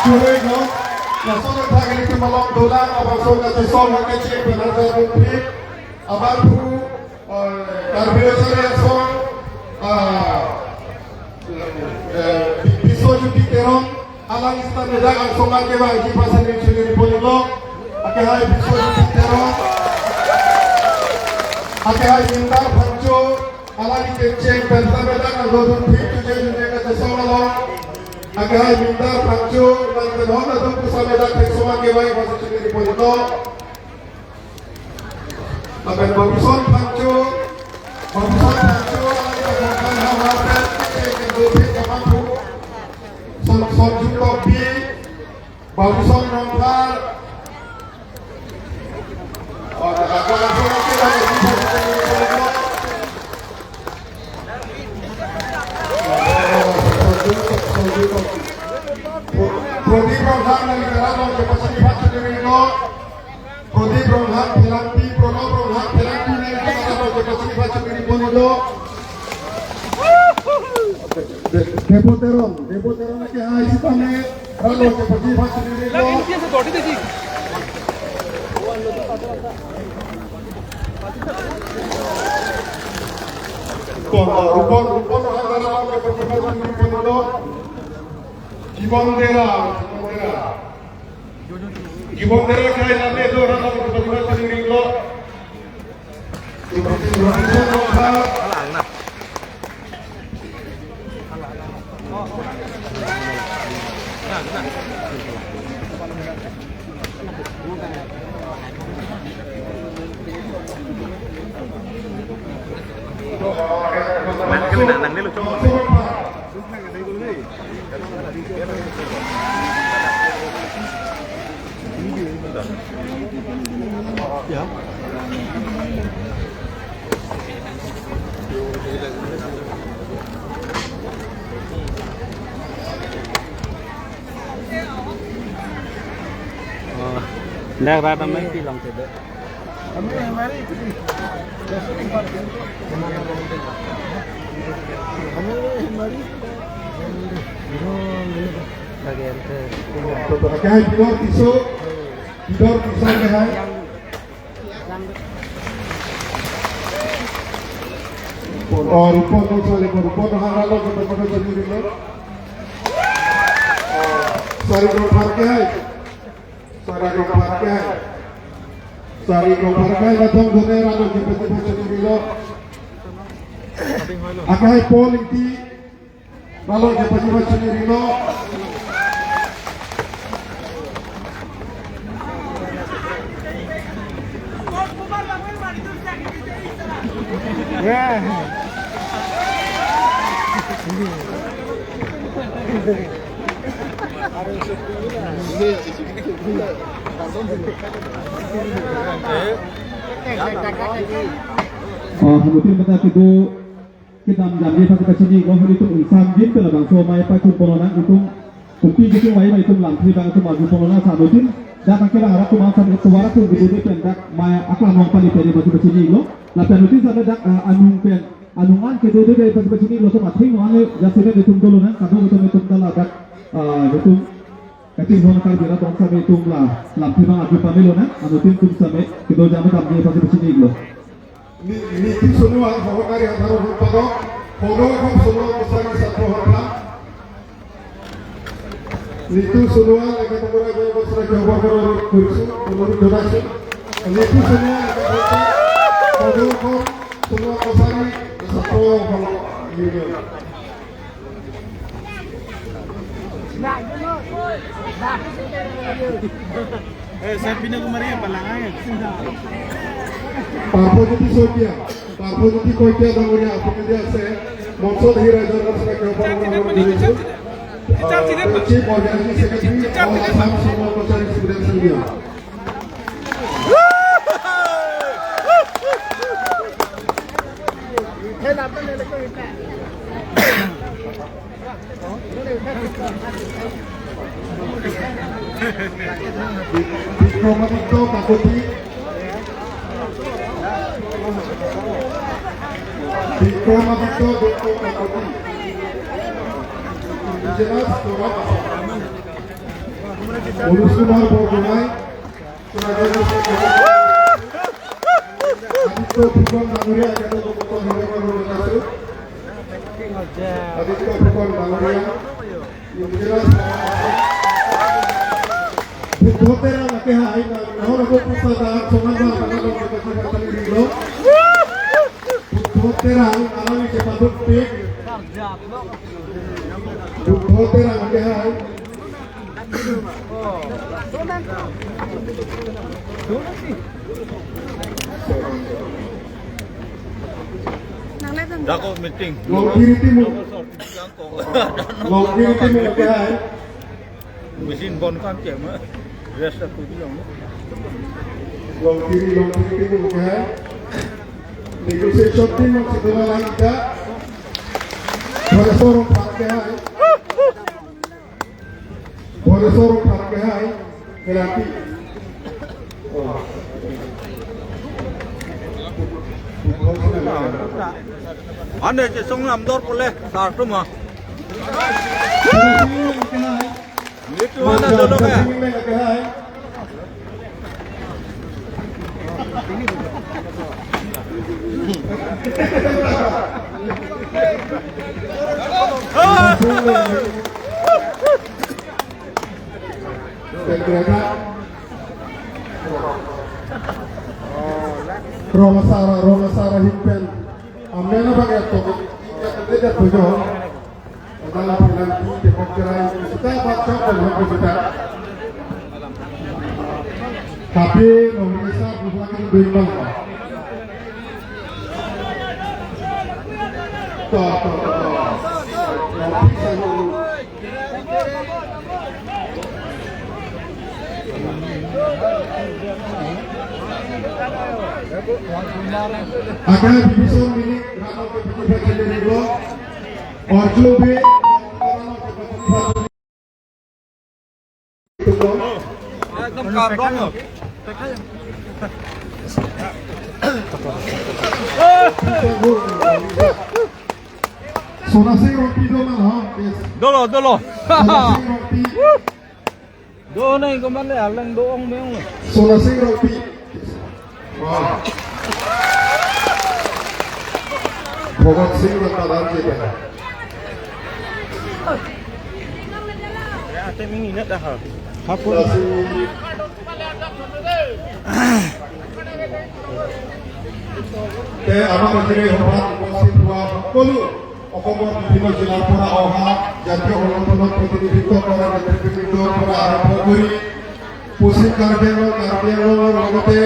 Curego, la zona tagali malong dolang abang so ka song ka che penazar thi abar phu karbiosare song Biswajyoti Terong alang istan dak ang songa ke ba ji pasan ni chuni polilo ake hai Biswajyoti Terong ake hai Indar Phancho alang ke che penazar dak ang rodun thi tuje june ka song along ake hai Indar Phancho nang hona dum kusame dak songa ke ba pasan chuni polilo aben Babson Phancho Babson Phancho alang ka ha ha Sanju B, Babson Rongkhar, Pradip Rongkhar Pradip Rongkhar Phelanti Pranab Rongkhar Phelanti Deboteron, Deboteron ke hai sitame ralo ke pratibha chunirilo Rupon Rupon ralo ke pratibha chunirilo Jibon Dera Jibon Dera ke hai lame do ralo ke pratibha chunirilo Anuj Kumar Borgohain, Aditya Phukan ডাঙৰীয়া, এখেতক অনুৰোধ জনাইছোঁ। আদিত্য ফুকন ডাঙৰীয়া, ইন্দিৰা বুদ্ধতেরা নাকে হাই নহর প্রসাদ সমান বুদ্ধতেরা আলামি চেপাদুক pack বুদ্ধতেরা নাকে হাই। Dako meeting. Longiriti mo. Longiriti mo নাকে হাই। Mesin bon kan cema. Rest aku bilang. Longkiri longkiri mo নাকে হাই। Negotiation team of Sidona Langita. Bolesorong Parke hai. Bolesorong Parke hai. Melati. Ane che song nam dor pole sar tu ma. Itu ana dono ka. Romasara Romasara Himpen Amena bagai to tidak pujo adalah penanti demonstrasi kita baca pun kita tapi pemirsa bukan bimbang to to to agar division milik Rano ke blok Arjun B Ekdom karbon. Sonasing Rompi do man ha. Dolo dolo. Sonasing Rompi. Do nay ko man le alang doong meong. Sonasing Rompi. Wah. Bhagat Singh Ratalar je bana. Ate mingi na dah. আমাৰ আজিৰ এই সভাত উপস্থিত হোৱা সকলো অসমৰ বিভিন্ন জিলাৰ পৰা অহা জাতীয় সংগঠনক প্ৰতিনিধিত্ব কৰা নেতৃবৃন্দৰ পৰা আৰম্ভ কৰি পশ্চিম কাৰ্বি আংলং, কাৰ্বি আংলঙৰ লগতে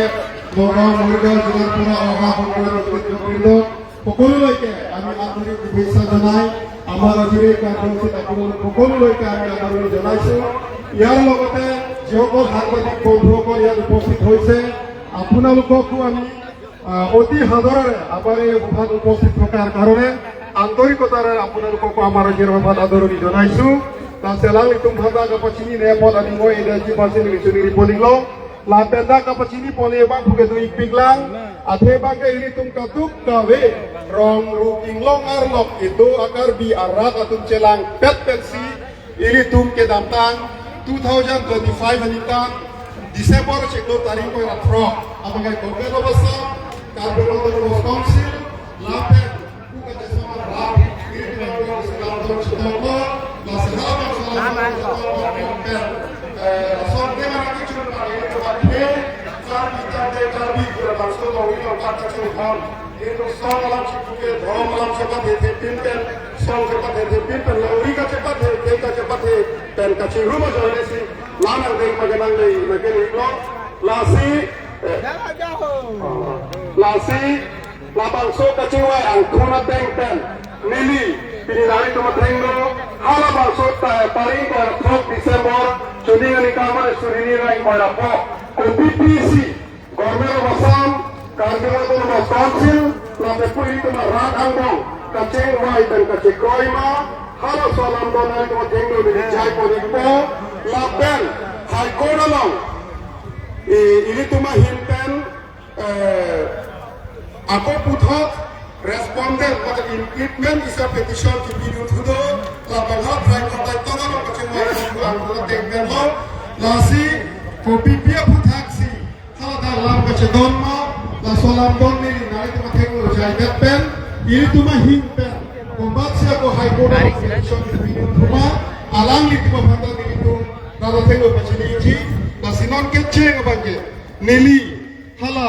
নগাঁও, মৰিগাঁও জিলাৰ পৰা অহা সকলো নেতৃবৃন্দ সকলোলৈকে আমি আন্তৰিক শুভেচ্ছা জনাই আমাৰ আজিৰ এই কাৰ্যসূচীত আপোনালোক সকলোলৈকে আমি আদৰণি জনাইছোঁ। ইয়াৰ লগতে যিসকল সাংবাদিক বন্ধুসকল ইয়াত উপস্থিত হৈছে, আপোনালোককো আমি অতি সাদৰেৰে আমাৰ এই সভাত উপস্থিত থকাৰ কাৰণে আন্তৰিকতাৰে আপোনালোককো আমাৰ আজিৰ সভাত আদৰণি জনাইছোঁ। Selang itung haba kapachini ne pot ani mo energy pasin lisuni ripoling lo la penda kapachini pole bang phuke tu ikpiglang athe bang ke ini tum katuk kawe rong ruking long arlok itu akar bi arat atum celang pet pensi ini tum ke damtang 2025 anita December ceklo tarik ko ratro abagai government of Assam Karbi Autonomous Council la pen kuka jesama rap ini tum ke sedang Pinilari tumatenggo hala balsot paring ko thok December chuni ani kamar surini rai ko rapo ko BPC Government of Assam Karbi Autonomous Council la pepuri tuma rat angbong kacheng wai ben kache koima hala salam donai tumatenggo ni jai ko dikpo la pen High Court along ili tuma himpen ako puthok respondent but implement is a petition to be to the la bangha try contact todo lo que mo ang tekben ho la Lasi ko pipia putaksi hala da lam ka che don ma la solam don ni nari tuma thengo jai gat pen iri tuma hing pen combat sia ko high court of election tuma alang li tuma phanda ni tu dada thengo pachini ji la sinon ke cheng bangke nili hala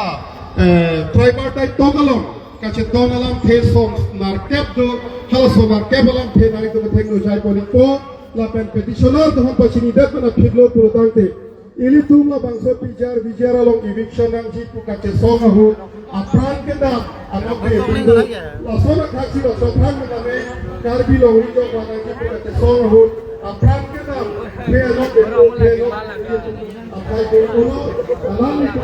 tripartite togalong kache don alam the som nar kep do hala sonar kep alam the nari tuma thengo jai poli ko la pen petitioner dohon pachini det na phidlo purutangte ili tum la bangso pijar bijar along eviction ang ji pu kache song ahu apran ke da anok de bindu la sona khachi la sopran na me karbi long ri jo ba ji pu kache song ahu apran ke da the anok de ko the anok aprai ko kono alam ni ko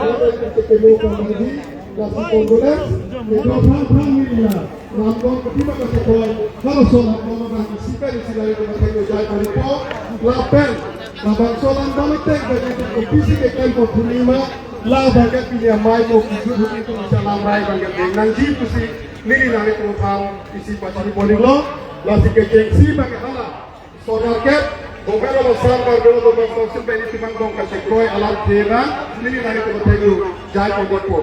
ke ke mo ko di la si condolence ke do pran pran ni la ram ko ki ba ka ko hala sona ko ba sikari silari ko thengo jai poli po la pen la bangso lan balik tek bagi ko pisi ke kai ko phunima la bangga pinya mai ko kiju huti ko salam rai bangga nang ji pusi nili nari ko pham isi pachani poli lo la si ke cheng si bangga hala sonar ke gobero lo sam kar gelo do bang council beni timang dong ka se koi alam thena nili nari ko thengu jai ko ko.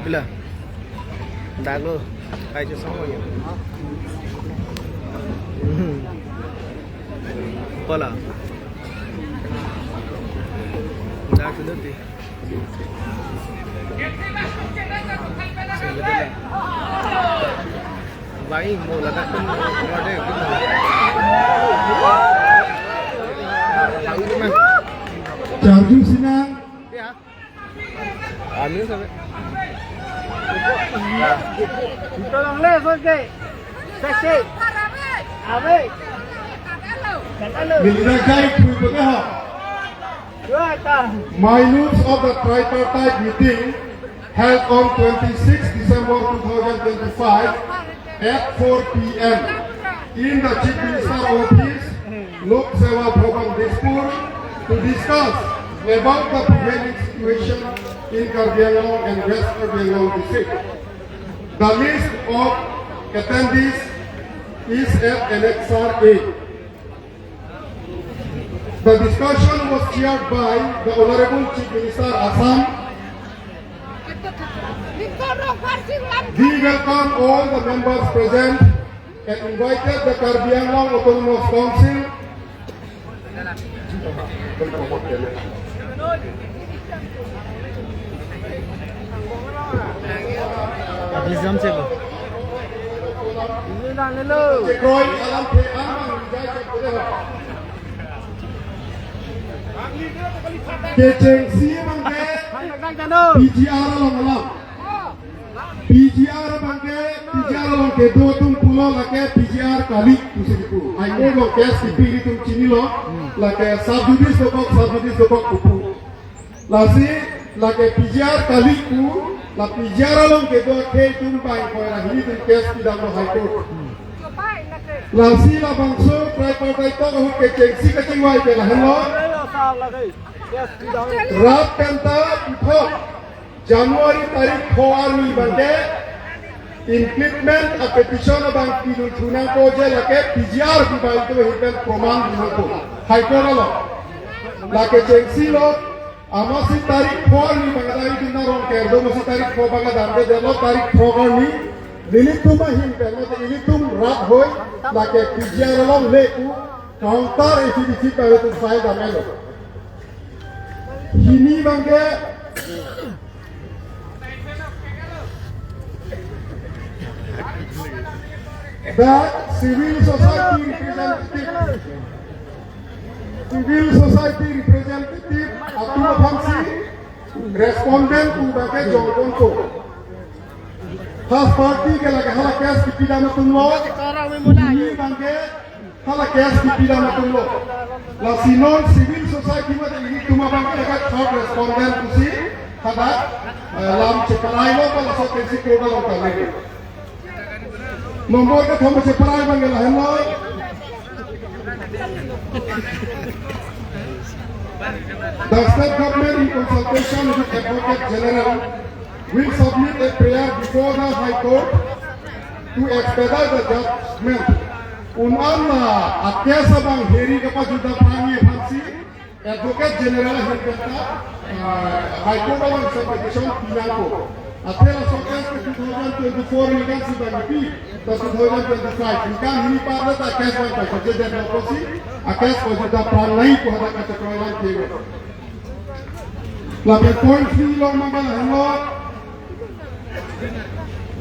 Bila Dalo kayak sama ya. Pola. Dak dati. Baik mau lakat pun ada Charju sinang. Ya. Amin sampai. Minutes of the tripartite meeting held on 26 December 2025 at 4 p.m. in the Chief Minister Office, Lok Seva Bhavan, Dispur, to discuss about the prevailing situation in Karbi Anglong and West Karbi Anglong district. The list of attendees is at Annexure A. The discussion was chaired by the Honorable Chief Minister Assam. We welcome all the members present and invited the Karbi Anglong Autonomous Council. PGR bangke PGR long ke do tum pulo lake PGR kali tusiku I know lo kes pipi tum chini lo lake sub judice dokok upu lasi lake PGR kali ku la PGR long ke do ke tum pai ko la hi tum kes pidang lo high court lasi la bangso tripartite to hu ke chengsi ka chingwai ke la hello rap penta putho January tarik 4 ni bangke implement a petition bang pilu thuna ko je lake PGR bi bang to hipen proman ko high court lo lake chengsi lo amasi tarik 4 ni bangla din na rong ker do masi tarik 4 bangla dambe delo tarik 4 ni lilitum him pen mate ilitum rat hoi lake PGR lo le ku counter ACDC pa tu file damelo hini bangke The civil society representative Atul Phamsi respondent to bangke jongkon ko first party ke lage hala case kipida matum lo ni bangke hala case kipida matum lo la sinon civil society ma ini tuma bangke laga third respondent kusi hada lam chekarai lo pa la so pensi ko lo ka le number ke thom se parai bangke la hello. The state government in consultation with Advocate General will submit a prayer before the High Court to expedite the judgment. Unan akesa bang heri kapa juda prangi phansi Advocate General Hirkata High Court along petition pinako. Athela sokes 2024 nikan si bang pi 2025 nikan hini parla ta case bang pa je democracy akes ko juda pran nai ko hada ka chakroilan thigo. La point 3 long mangal hello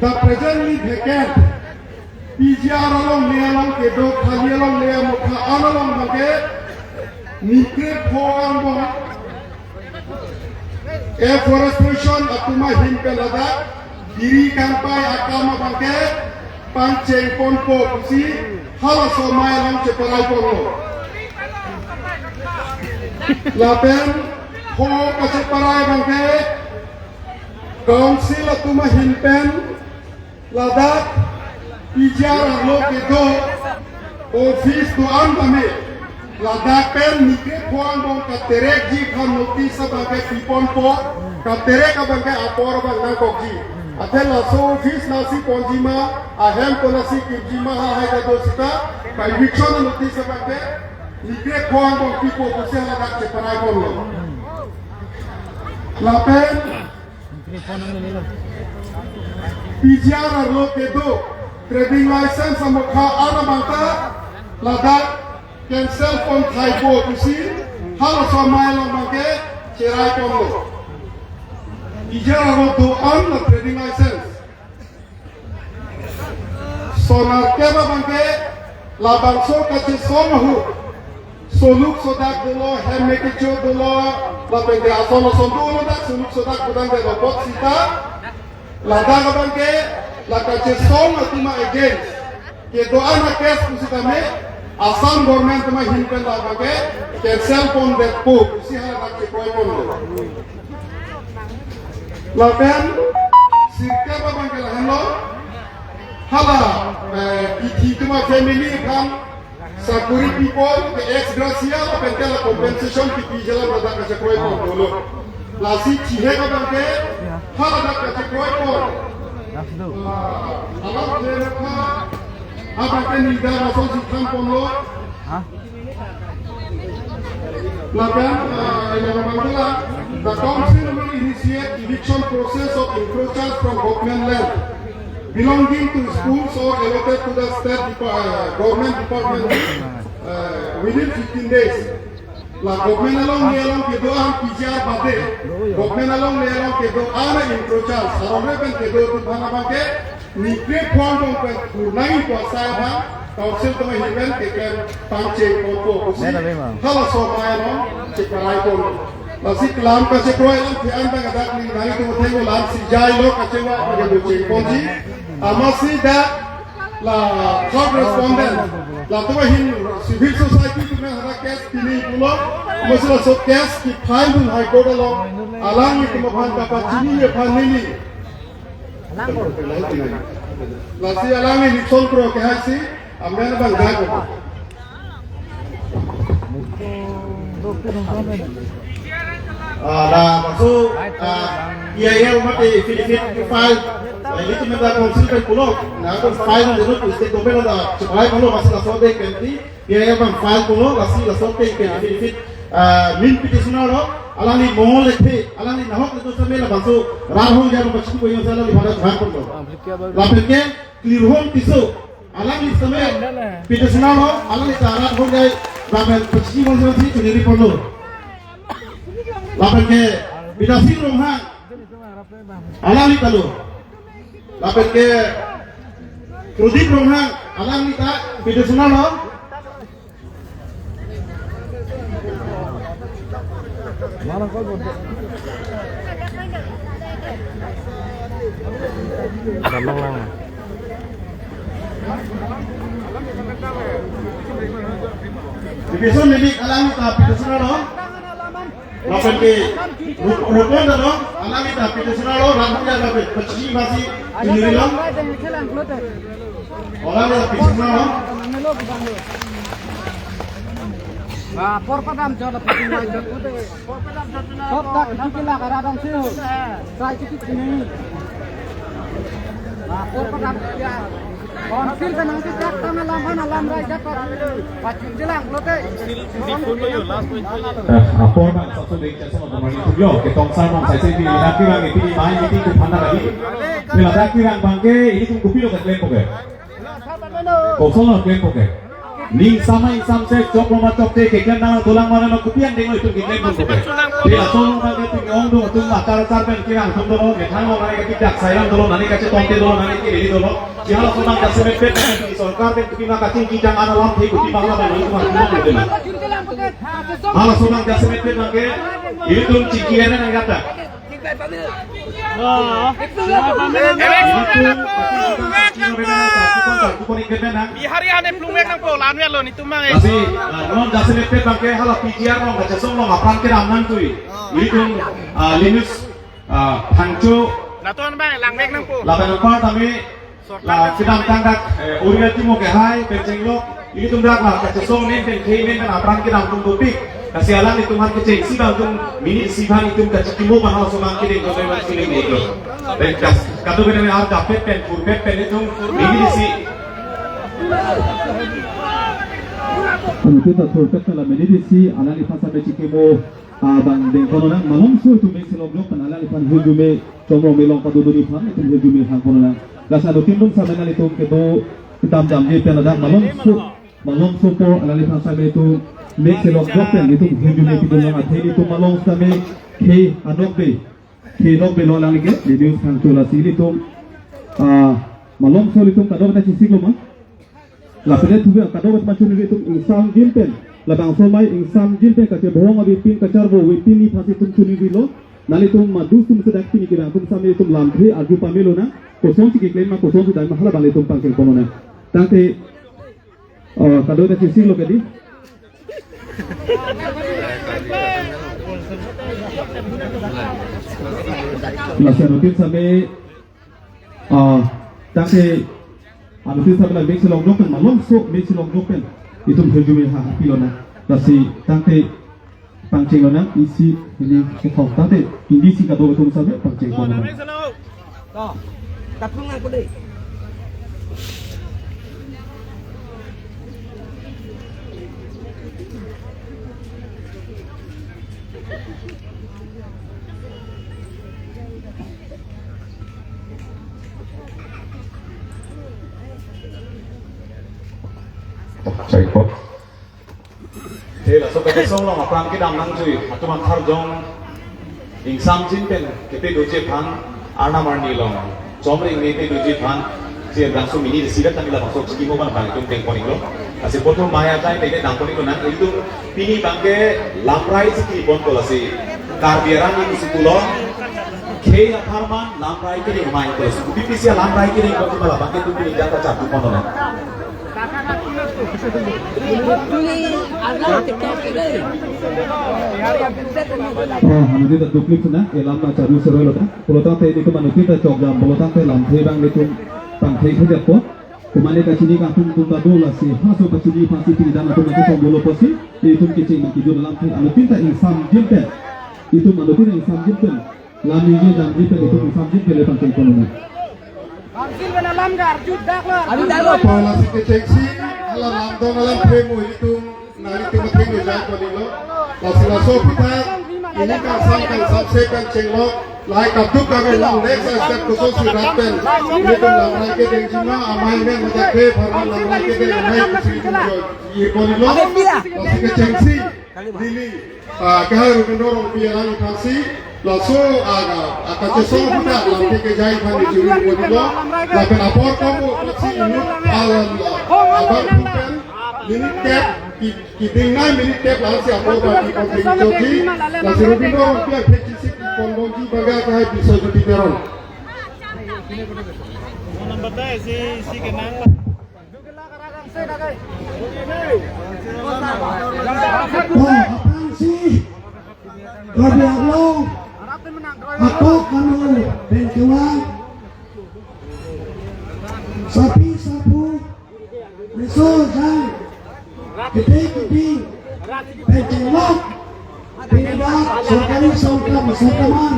the presently vacant PGR along le along ke do khali along le mukha along bangke nikre phoang bong afforestation atuma himpe lada giri kampai akama bangke pancheng ponpo pusi hala somai along cheparai ponlo lapen pho kacheparai bangke council atuma himpen Ladakh PGR arlo ke do office to andame Ladakh pen nikre phoang bong ka terek ji khan notice bangke pipon po ka terek bangke apor bang na kokji athe laso office nasi ponjima ahem konasi kirjima ha hai ka do sita ka eviction notice bangke nikre phoang bong pipo puse Ladakh cheparai ponlo lapen PGR arlo ke do trading license amokha ana bangta Ladakh cancel pon thai po pusi hala somai long bangke cherai ponlo PGR arlo do an la trading license sonar keba bangke la bangso kache somhu soluk sodak dolo hemme ke cho dolo la pengde asono sondulo dak soluk sodak budang de robot sita Ladakh bangke la kache song atuma against ke do ana case pusita me Assam government ma hinpen la bangke cancel pon det po pusi hala dak che koi pon lo la pen sirke ba bangke la henlo hala ithi tuma family kham Sakuri people the ex gratia la pente la compensation ki pijela la kache koi pon lo lasi chihe ka bangke hala dak kache koi pon alam kha abangke nida raso sikham ponlo lapen bangla the council will initiate eviction process of encroachers from government land belonging to schools or allotted to the state government department within 15 days. La government along le along ke do am PGR bade government along le along ke do ana encroachers sarore pen ke do tu bhana bangke nikre phong bong pen purnai po sai bha council to hiben ke ken pangche ko po pusi hala so mai long che karai ko la si klam ka che kroi lang the an bang dak ni nai to thengo lam si jai lo ka che wa ke do che ponji amasi da la third respondent la to hin civil society tu me hara case pini pulo masala so case ki file dun high court along alang ni tum phan ka pa chini ye phan nini la si alang ni nixon pro ke hai si amre na bang da ko la masu PIL mati Philippine file Ini minta council pen pulo na kon file dulu state government la supply pulo masih la sote penti PIL bang file pulo lasi la sote pen Philippine min petitioner lo alani mohol lekhe alani nahok le to samela basu rahul jaro bachku ko yon sala li bhara jha korlo la pelke clear home tiso alani samay petitioner lo alani tara ho jai rabel 25 বছর thi chuniri porlo la pelke bidasi romha alani talo la pelke Pradip romha alani ta petitioner lo Division milik alami ta petitioner lo lapel ke rupon lo alami ta petitioner lo ramja lapel 25 masi iniri lo alami ta petitioner lo Apor bang satu dek jasa nomor itu yo ke tong sar bang saya di laki bang itu main itu ku panda lagi. Ni laki bang bangke ini kum kupi lo ke klaim poke. Kosong lo klaim poke. Ning sama ing sam se chok loma chok te ke kan nama tulang mana no kupian dengo itu ke klaim poke. Dia solo bangke tu ong do tu matar tar ben kirang tum do ke thang lo nani ke dak sairam do nani ka che tong te do nani ke reli do Jihala sonang ka se pet sarkar ben kupi ma ka ching chang ana lam the kupi bangla ba nani ma kupi Hala sonang ka se pet bangke itu cikiana nang kata. Bihari ane plungek nang po lan lo ni tumang eh. Kasi non jase pet bangke hala PGR nong ka chesong nong apran ke ramnan tui. Itu Linus Thangcho Natuan bang lang mek nang po. Laban part kami la sidam tangdak uriya timo ke hai penceng lo ini tum dak la ka chesong nen pen khe nen apran ke ram tum topik kasi alam itu man ke cheng si bang tum mini si bhan itu ka chimo ban ha so mang ke deng ko ben sini ni lo ben kas katu ben ar da pet pen pur pet pen itu mini si Anutita thurpet la mini si alali phasa me chikimo bang deng kono na malong su tu me selom lo pan alali phan hujume chomro me long paduduni phan itu hujume hang kono na lasa do tindung sa menali tum ke do dam dam je pen da malong su por alali phan sa me tu me selom lo pen itu hujume pidung na atheli tu malong sa me khe anok be khe nok be lo alali ke reduce khang chola sili tum malong su litum kado ta chisik lo ma la pene tu be kado bat machuni itu insam jin pen la bang so mai insam jin pen kache bohong abi pin kachar bo we pin ni phasi tum chuni bilo nali tum madu tum se dak pin ki tum same tum lam the arju pamelo na kosong ki claim ma kosong ki dai ma hala bale tum pangkel kono na tangte kado ta chisik lo kedi la sanutin same tangte anutin same la mix long jopen malong so mix long jopen itu hujume ha pilona lasi tangte pangcheng lona isi ini kethong tangte indisi ka do tum same pangcheng kono na Tapungan ko deh. Cai po. Thế là số cái số là mà cái đam năng chui, mà tôi thar jong, insam jin pen, cái pe doje phan, arna mar ni long, chomre ni pe doje phan, যে ব্রাংসো mini receiver তামিলা ভাষা চিকিমো বান বাং তুম টেং পনিং lo ase potho maya jai pene dang poning lo na itu pini bangke lamrai siki bon ko lasi karbiaran ni sikulo khe apharman lamrai ke ni mai ko lasi BPC lamrai ke ni ko bala bangke tum pini jata cha tu kono na Anutita duplik na elam na charu seroi lota polota te itu manutita chokjam polota te lam the bang letum pang the khajak ko kumane kachini ka tum tum ba dola si haso kachini phasi ti dana tum ka bolo posi itu kiching ki jun lam the anutita insam jimpen itu manutita insam jimpen lam ni je dam jimpen itu insam jimpen le pang the kono na Bangsil bena lam gar jud dak lo adu dak lo pola si ke cheksi ala lam dong alam themu itu nari tum themu jai ko dilo lasila so pita ini ka sam kan sam se kan chenglo lai ka tu ka me lam next step ko so si rat pen ini tum lam rai ke deng jima amai me mada ke bharma lam rai ke deng amai si ye ko dilo lasi ke cheksi lili ka rubindro ro pi ala ni thasi laso aga akache so pita lam ke jai phani juri ko dilo la pen apor ko si inut ala abar pen minute tap ki dingnai minute tap la si apor ba ki ko choki la si rubindro ro pi pheki si kondonji baga ka hai biswajuti teron Wah, apaan sih? Rabi Aglo, aku kanu bentua, sapi sapu, meso jang, gede gede, bencelok, pindah, sokali sokam sokaman,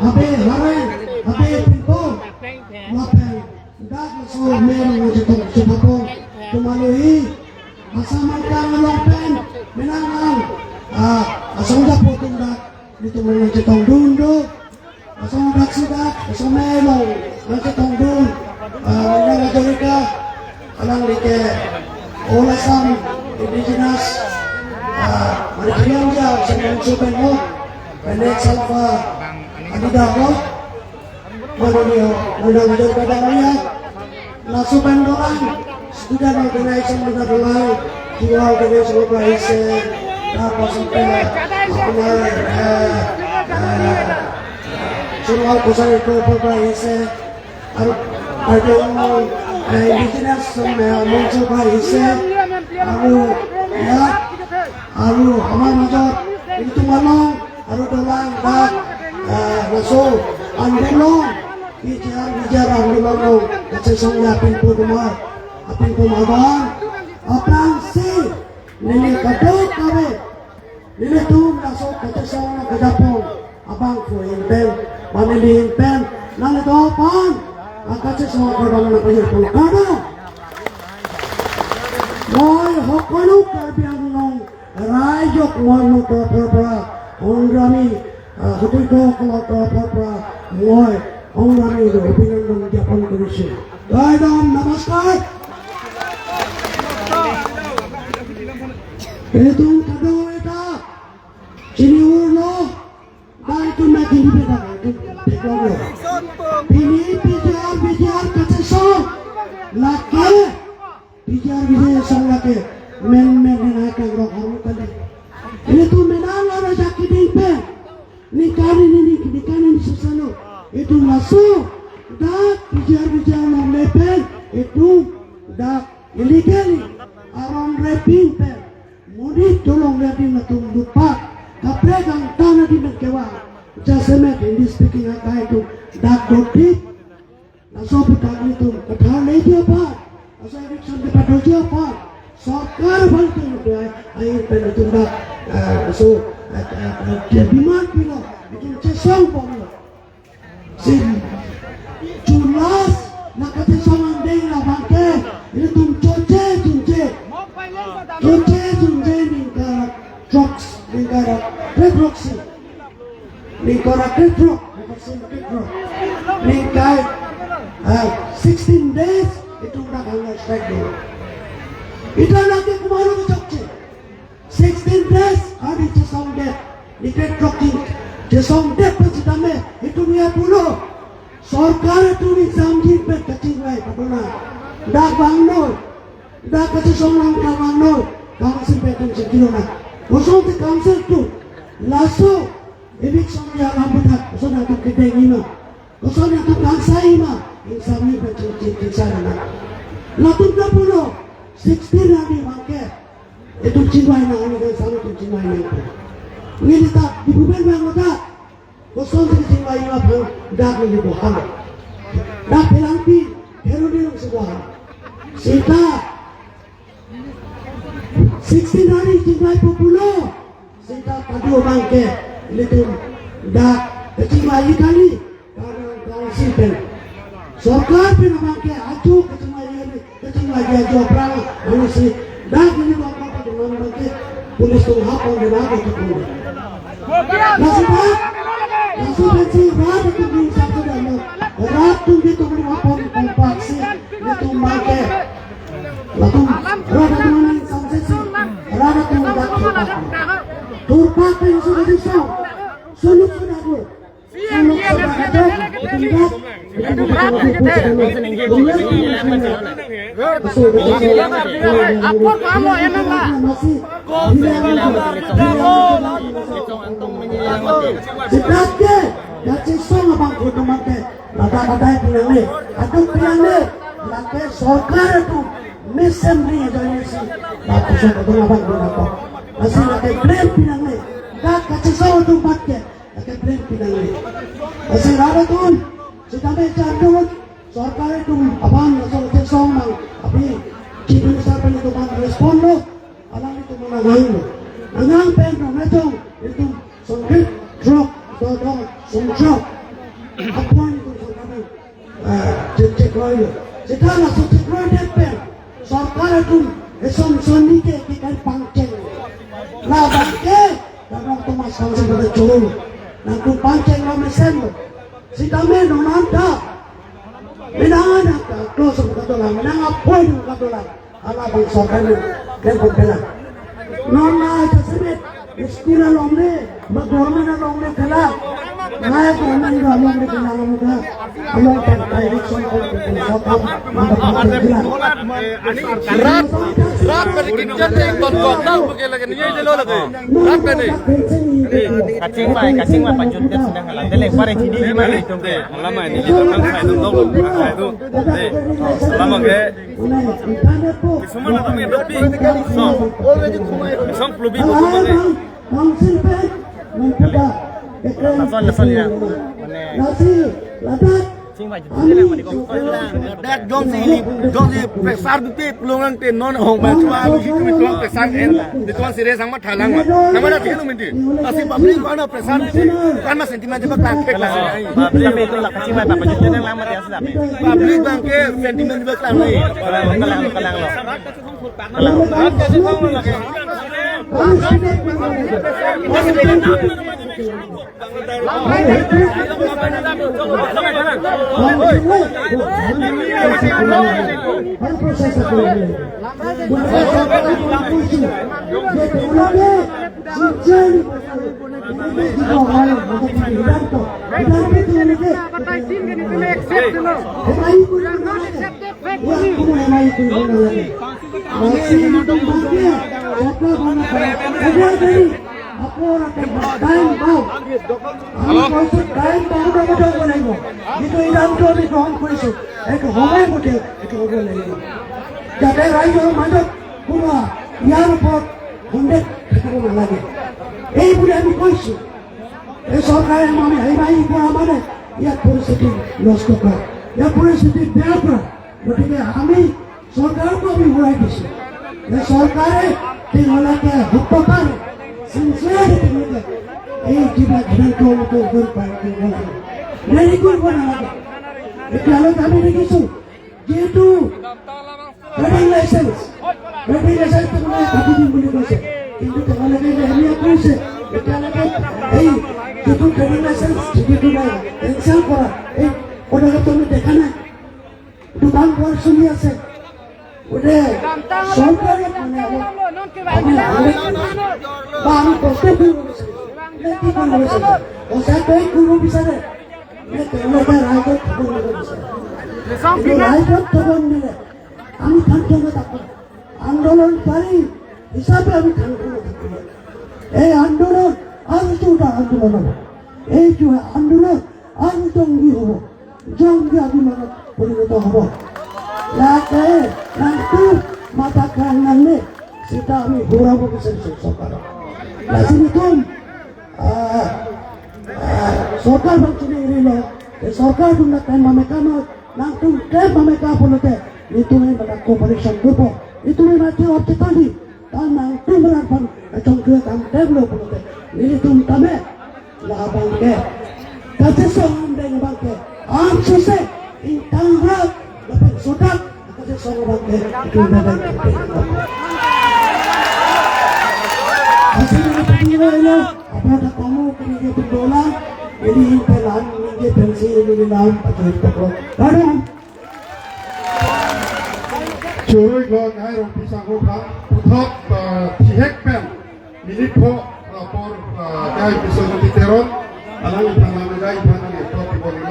abe haren, abe pinto, lapeng, Dak so merong jitong supapong tumalui asamang kang longpen minangang asong dak po dak dito mo jitong dundo asong dak sidak asong melong jitong dun minang adorika alang like olasam indigenous marikilang ja sa mga supen mo penet salva anida ko manonio nandang kadangnya nasupan doang student organization mga dolay tiwa organization organization tapos sampai Sonowal Kachari পৰা আহিছে আৰু indigenous মঞ্চৰ পৰা আহিছে আৰু ইয়াত আৰু আমাৰ মাজত ঋতুমালং আৰু দলাং দাস ৰচৌ আন্দোলন বিজাৰ বিজাৰ আন্দোলন কাছে সঙ্গে আপিন কুমার আপিন কুমার অপ্রাণ সে nini kadok kami nini tum naso kace song kadapong abang ko impen manili impen nani dopan akace song kadang na kayo kada মই সকলো কাৰ্বি আংলং ৰাইজক মই মোৰ তৰফৰ পৰা সংগ্ৰামী সতীৰ্থসকলৰ তৰফৰ পৰা মই সংগ্ৰামী অভিনন্দন জ্ঞাপন কৰিছোঁ। জয় নমস্কাৰ। Itong kado ita siniulo dahil ito na kinipita Pini bijar bijar kaceso laki bijar bijar song laki men men hinakang rok harukan ini tuh menang ada jaki dingpe nikani ni nikani ni susano itu masuk dak bijar bijar long lepen itu dak illegally aron raping pen Ngunit tulong natin na tungdupa kapregang tanah di nagkewa jasemet hindi speaking at kahit yung dakdotit nasopo nito kathar dia pa asa eviction di pa pa সরকার ভালকে আইন PAN তোমরা so demand pilo itu cesong polo sin chulas nakate song andeng la bangke itu choche chunche choche chunche ningkara trucks ningkara trucks ningkara truck ningkara 16 days itu udah hunger strike dulu. Itu lagi kemarin kecokce 16 days ada cesong death ningkara trucking cesong death pasti itu dia pulo সরকার তুমি samjin pe kacing lai patona dak bangno dak kace song ka bangno council pe tum sikino na kosong te council tu laso eviction ya lambutak kosong na tu kedeng ima kosong na tu kangsa ima in samni pe cing cing sana na latum na pulo 16 rani bangke itu cinwai na ani kan sanu tu cinwai na ngilita dibuben bang kosong te cinwai ima phang dak ni bohang dak pelangpi herodi nong sebuah sita 16 hari cinwai populo sita padu bangke itu dak cinwai kali karena council pen Sarkar pen bangke aju kecinwai ini kecinwai dia jo perang manusia dak ini bangke dengan bangke pulis tu hapon di bangke itu Nasib nasib rat itu di satu dan rat tu di tu hapon kompaksi itu bangke lalu rat itu mana samsesi rat itu dak turpak yang sudah disau suluk sudah tu suluk sudah ada Sarkar Sarkar itu abang nasol song mang api chief minister pen itu bang respon lo alang itu mangang lo nangang pen no metong itu songkit drop do do song drop apon itu song check সেটা না check দেখবেন সরকার একটু এসব সন্নিকে কি কার পাংচেন না বাংকে দাদা তোমার সঙ্গে করে চলুন না তু পাংচেন না মেসেন সেটা মে ননান্তা menang close katola menang apoy katola ala bang সরকার কে বলতে না নন না এটা স্কুল লংনে বা গভর্নমেন্ট লংনে খেলা না গভর্নমেন্ট লংনে খেলা আমরা আমরা ডাইরেকশন রাত রাত করে কিচ্ছু নেই kon kon pakai lagi ni je lo lagi rat ni kacing mai panjut dia sedang halang deleng pare cini gimana itu lama ini kita kan sai tu dong sai tu lama ke কিছুমান তুমি ৰবি সব প্লবি বস্তু মানে Dat jong si jong si pesar tu pelongang te non hong ba chua lu si tu pesar en de tuan sire sang ma thalang ma nama na thinu minti asi public ko na pesar kan ma sentiment ba klang khek la public itu lah kacing mai papa jut nang lama dia selap public bang ke sentiment ba klang nai kalang kalang lo আমি গ্ৰহণ কৰিছোঁ এইটো সময়মতে এইটো হ'ব লাগিব যাতে ৰাইজৰ মাজত কোনো ইয়াৰ ওপৰত সন্দেহ থাকিব নালাগে এই বুলি আমি কৈছোঁ। এই চৰকাৰে আমি হেমাহি কৰা মানে ইয়াত পৰিস্থিতি নষ্ট কৰা, ইয়াৰ পৰিস্থিতি বেয়া কৰা। গতিকে আমি চৰকাৰকো আমি ঘূৰাই দিছোঁ যে চৰকাৰে তেওঁলোকে সত্যতাৰে চিনচিয়াৰলি তেওঁলোকে এই যিবিলাক সিদ্ধান্ত কৰিব লাগে, দেৰি কৰিব নালাগে। এতিয়ালৈকে আমি দেখিছোঁ যিহেতু ড্ৰাইভিং লাইচেঞ্চ তেওঁলোকে কাটি দিম বুলি কৈছে, কিন্তু তেওঁলোকে লেহেমীয়া কৰিছে। এতিয়ালৈকে এই যিটো ড্ৰাইভিং লাইচেঞ্চ যিটো নাই কেঞ্চেল কৰা এই পদক্ষেপটো আমি দেখা নাই। দোকান পোহাৰ চলি আছে। গতিকে চৰকাৰে মানে বা আমি কষ্ট কৰিব বিচাৰিছোঁ, কি কৰিব বিচাৰে, সঁচাকৈ কৰিব বিচাৰে তেওঁলোকে ৰাইজক থব দিব বিচাৰে। ৰাইজক থব নিদিলে আমি ক্ষান্ত নাথাকোঁ। আন্দোলনকাৰী হিচাপে আমি ক্ষান্ত নাথাকোঁ। এই আন্দোলন আৰু জোৰদাৰ আন্দোলন হ'ব, এইটো আন্দোলন আৰু জংগী হ'ব, জংগী আন্দোলনত পৰিণত হ'ব। ইয়াতে নামটো মাতা নামে সেটা আমি ঘূৰাব বিচাৰিছোঁ চৰকাৰক। নতুন চৰকাৰ বঞ্চনী এৰি লওক, এই চৰকাৰ টাইম মামেকানত নামটো টাইম মামেকা বলতে তুমি কোঅপাৰেশ্যন কৰিব, তুমি মাতি অবচেতনি তাৰ নামটো ৰাখবান চংটুৱে কাম টেবল বলতে নিতুম তামে লাভাংকে তাতে সঙ্গ বাংকে আম সুসে ইনতাংরা লপেন সোটাক তাতে সঙ্গ বাংকে আপনারা কমও নিজে দোলা এটি নাম নিজে পেন্সিল নাম কারণ চুরুই গং হাই রংপি সাংগো খাং প্রথম থিহেক পেন মিনিট ফো পর গাই বিশ্বজ্যোতি তেরন আলাং ইফান গাই ইফান টপ বলিল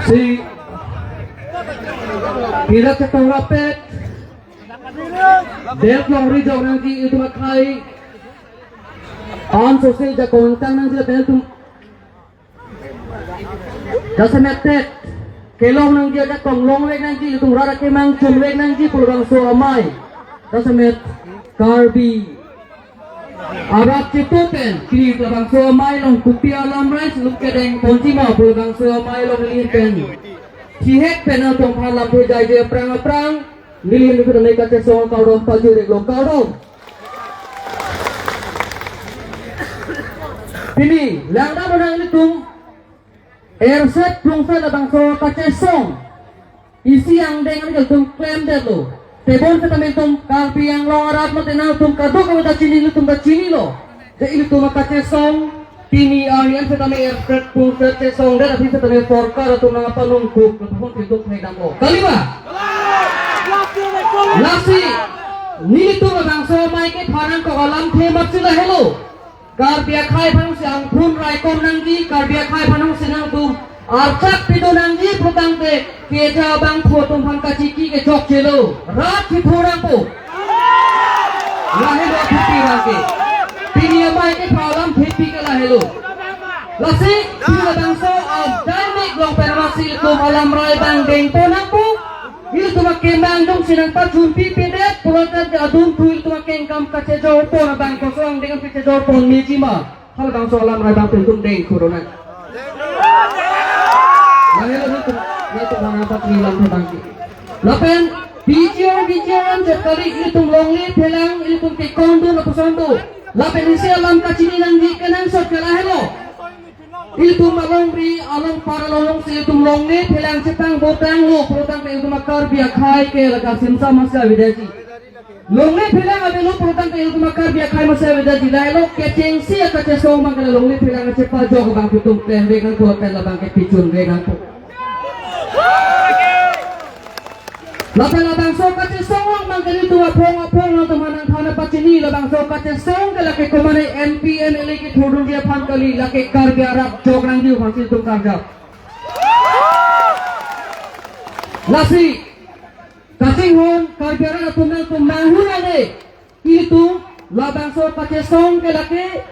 Si Kira ketong rapet Del long rijau nanti itu makai On sosial ja kontang nanti la tum Jasa metet Kelong nanti ada kong long wek nanti itu rara kemang chun wek nanti pulbang so amai Jasa met Karbi Arab citupen kini pulbang so amai long kupia lam rice luk kedeng konci ma pulbang so amai long lin pen Cihek pen atong phalam phu jai je prang prang Nilin kita naik kaca song kau dong paju rek long kau dong. Pini, lang dah menang itu Erset plungsa na bangso kaca song. Isi yang dengan itu tum klaim dia tu. Tebon kita mintum kalpi yang long arat mati nau tum kado kami tak cini lu tum tak cini lo. Jadi itu tum kaca song. Pini alian kita me erset plungsa kaca song dia tapi kita me forkar atau nang apa nungkuk lepas itu saya dampo. Kalima. Lasi, ni tu bangso mai ke phanang ko alam the matsila hello. Karbia khai phanung si ang phun rai kom nangji karbia khai phanung si nang tum archak pido nangji protang te keja bang tho tum phang ka chiki ke chok chelo rat thi thorang po lahelo thipi rang ke pini mai ke phalam thipi ke lahelo lasi ti bangso of dynamic long permasi tum alam rai bang deng po nang po il tuma kemang dong sinang pacun pi pedet pulotan ke adun tu il tuma kengkam kace jauh pon bang kosong dengan kace jauh pon mejima hal bang solam rai bang tentum deng corona lahir itu itu bang apa trilam bang ki lapen bijian bijian sekali il tum longli thelang il tum ke kondo na posondo lapen isi alam kacini nang di kenang sot kelahelo il tum along ri along para lolong si il tum longli thelang cetang botang lo protang pe il tum akar bia khai ke laka simsa masa vidaji longli thelang abe lo protang pe il tum akar bia khai masa vidaji lai lo ke chengsi ka che so mang ke longli thelang che pa jog bang tum tem regan ko tel bang ke pichun regan ko Lapan labang so kace song mang ke tu apong apong nang temanang thana pachini labang so kace song ke lake komane MP MLA ke thodun dia phan kali lake kar ke arab jog nang diu phansil tum kar ja lasi kasing hon kar ke arab tum nang tum manghun ane itu labang so kace song ke lake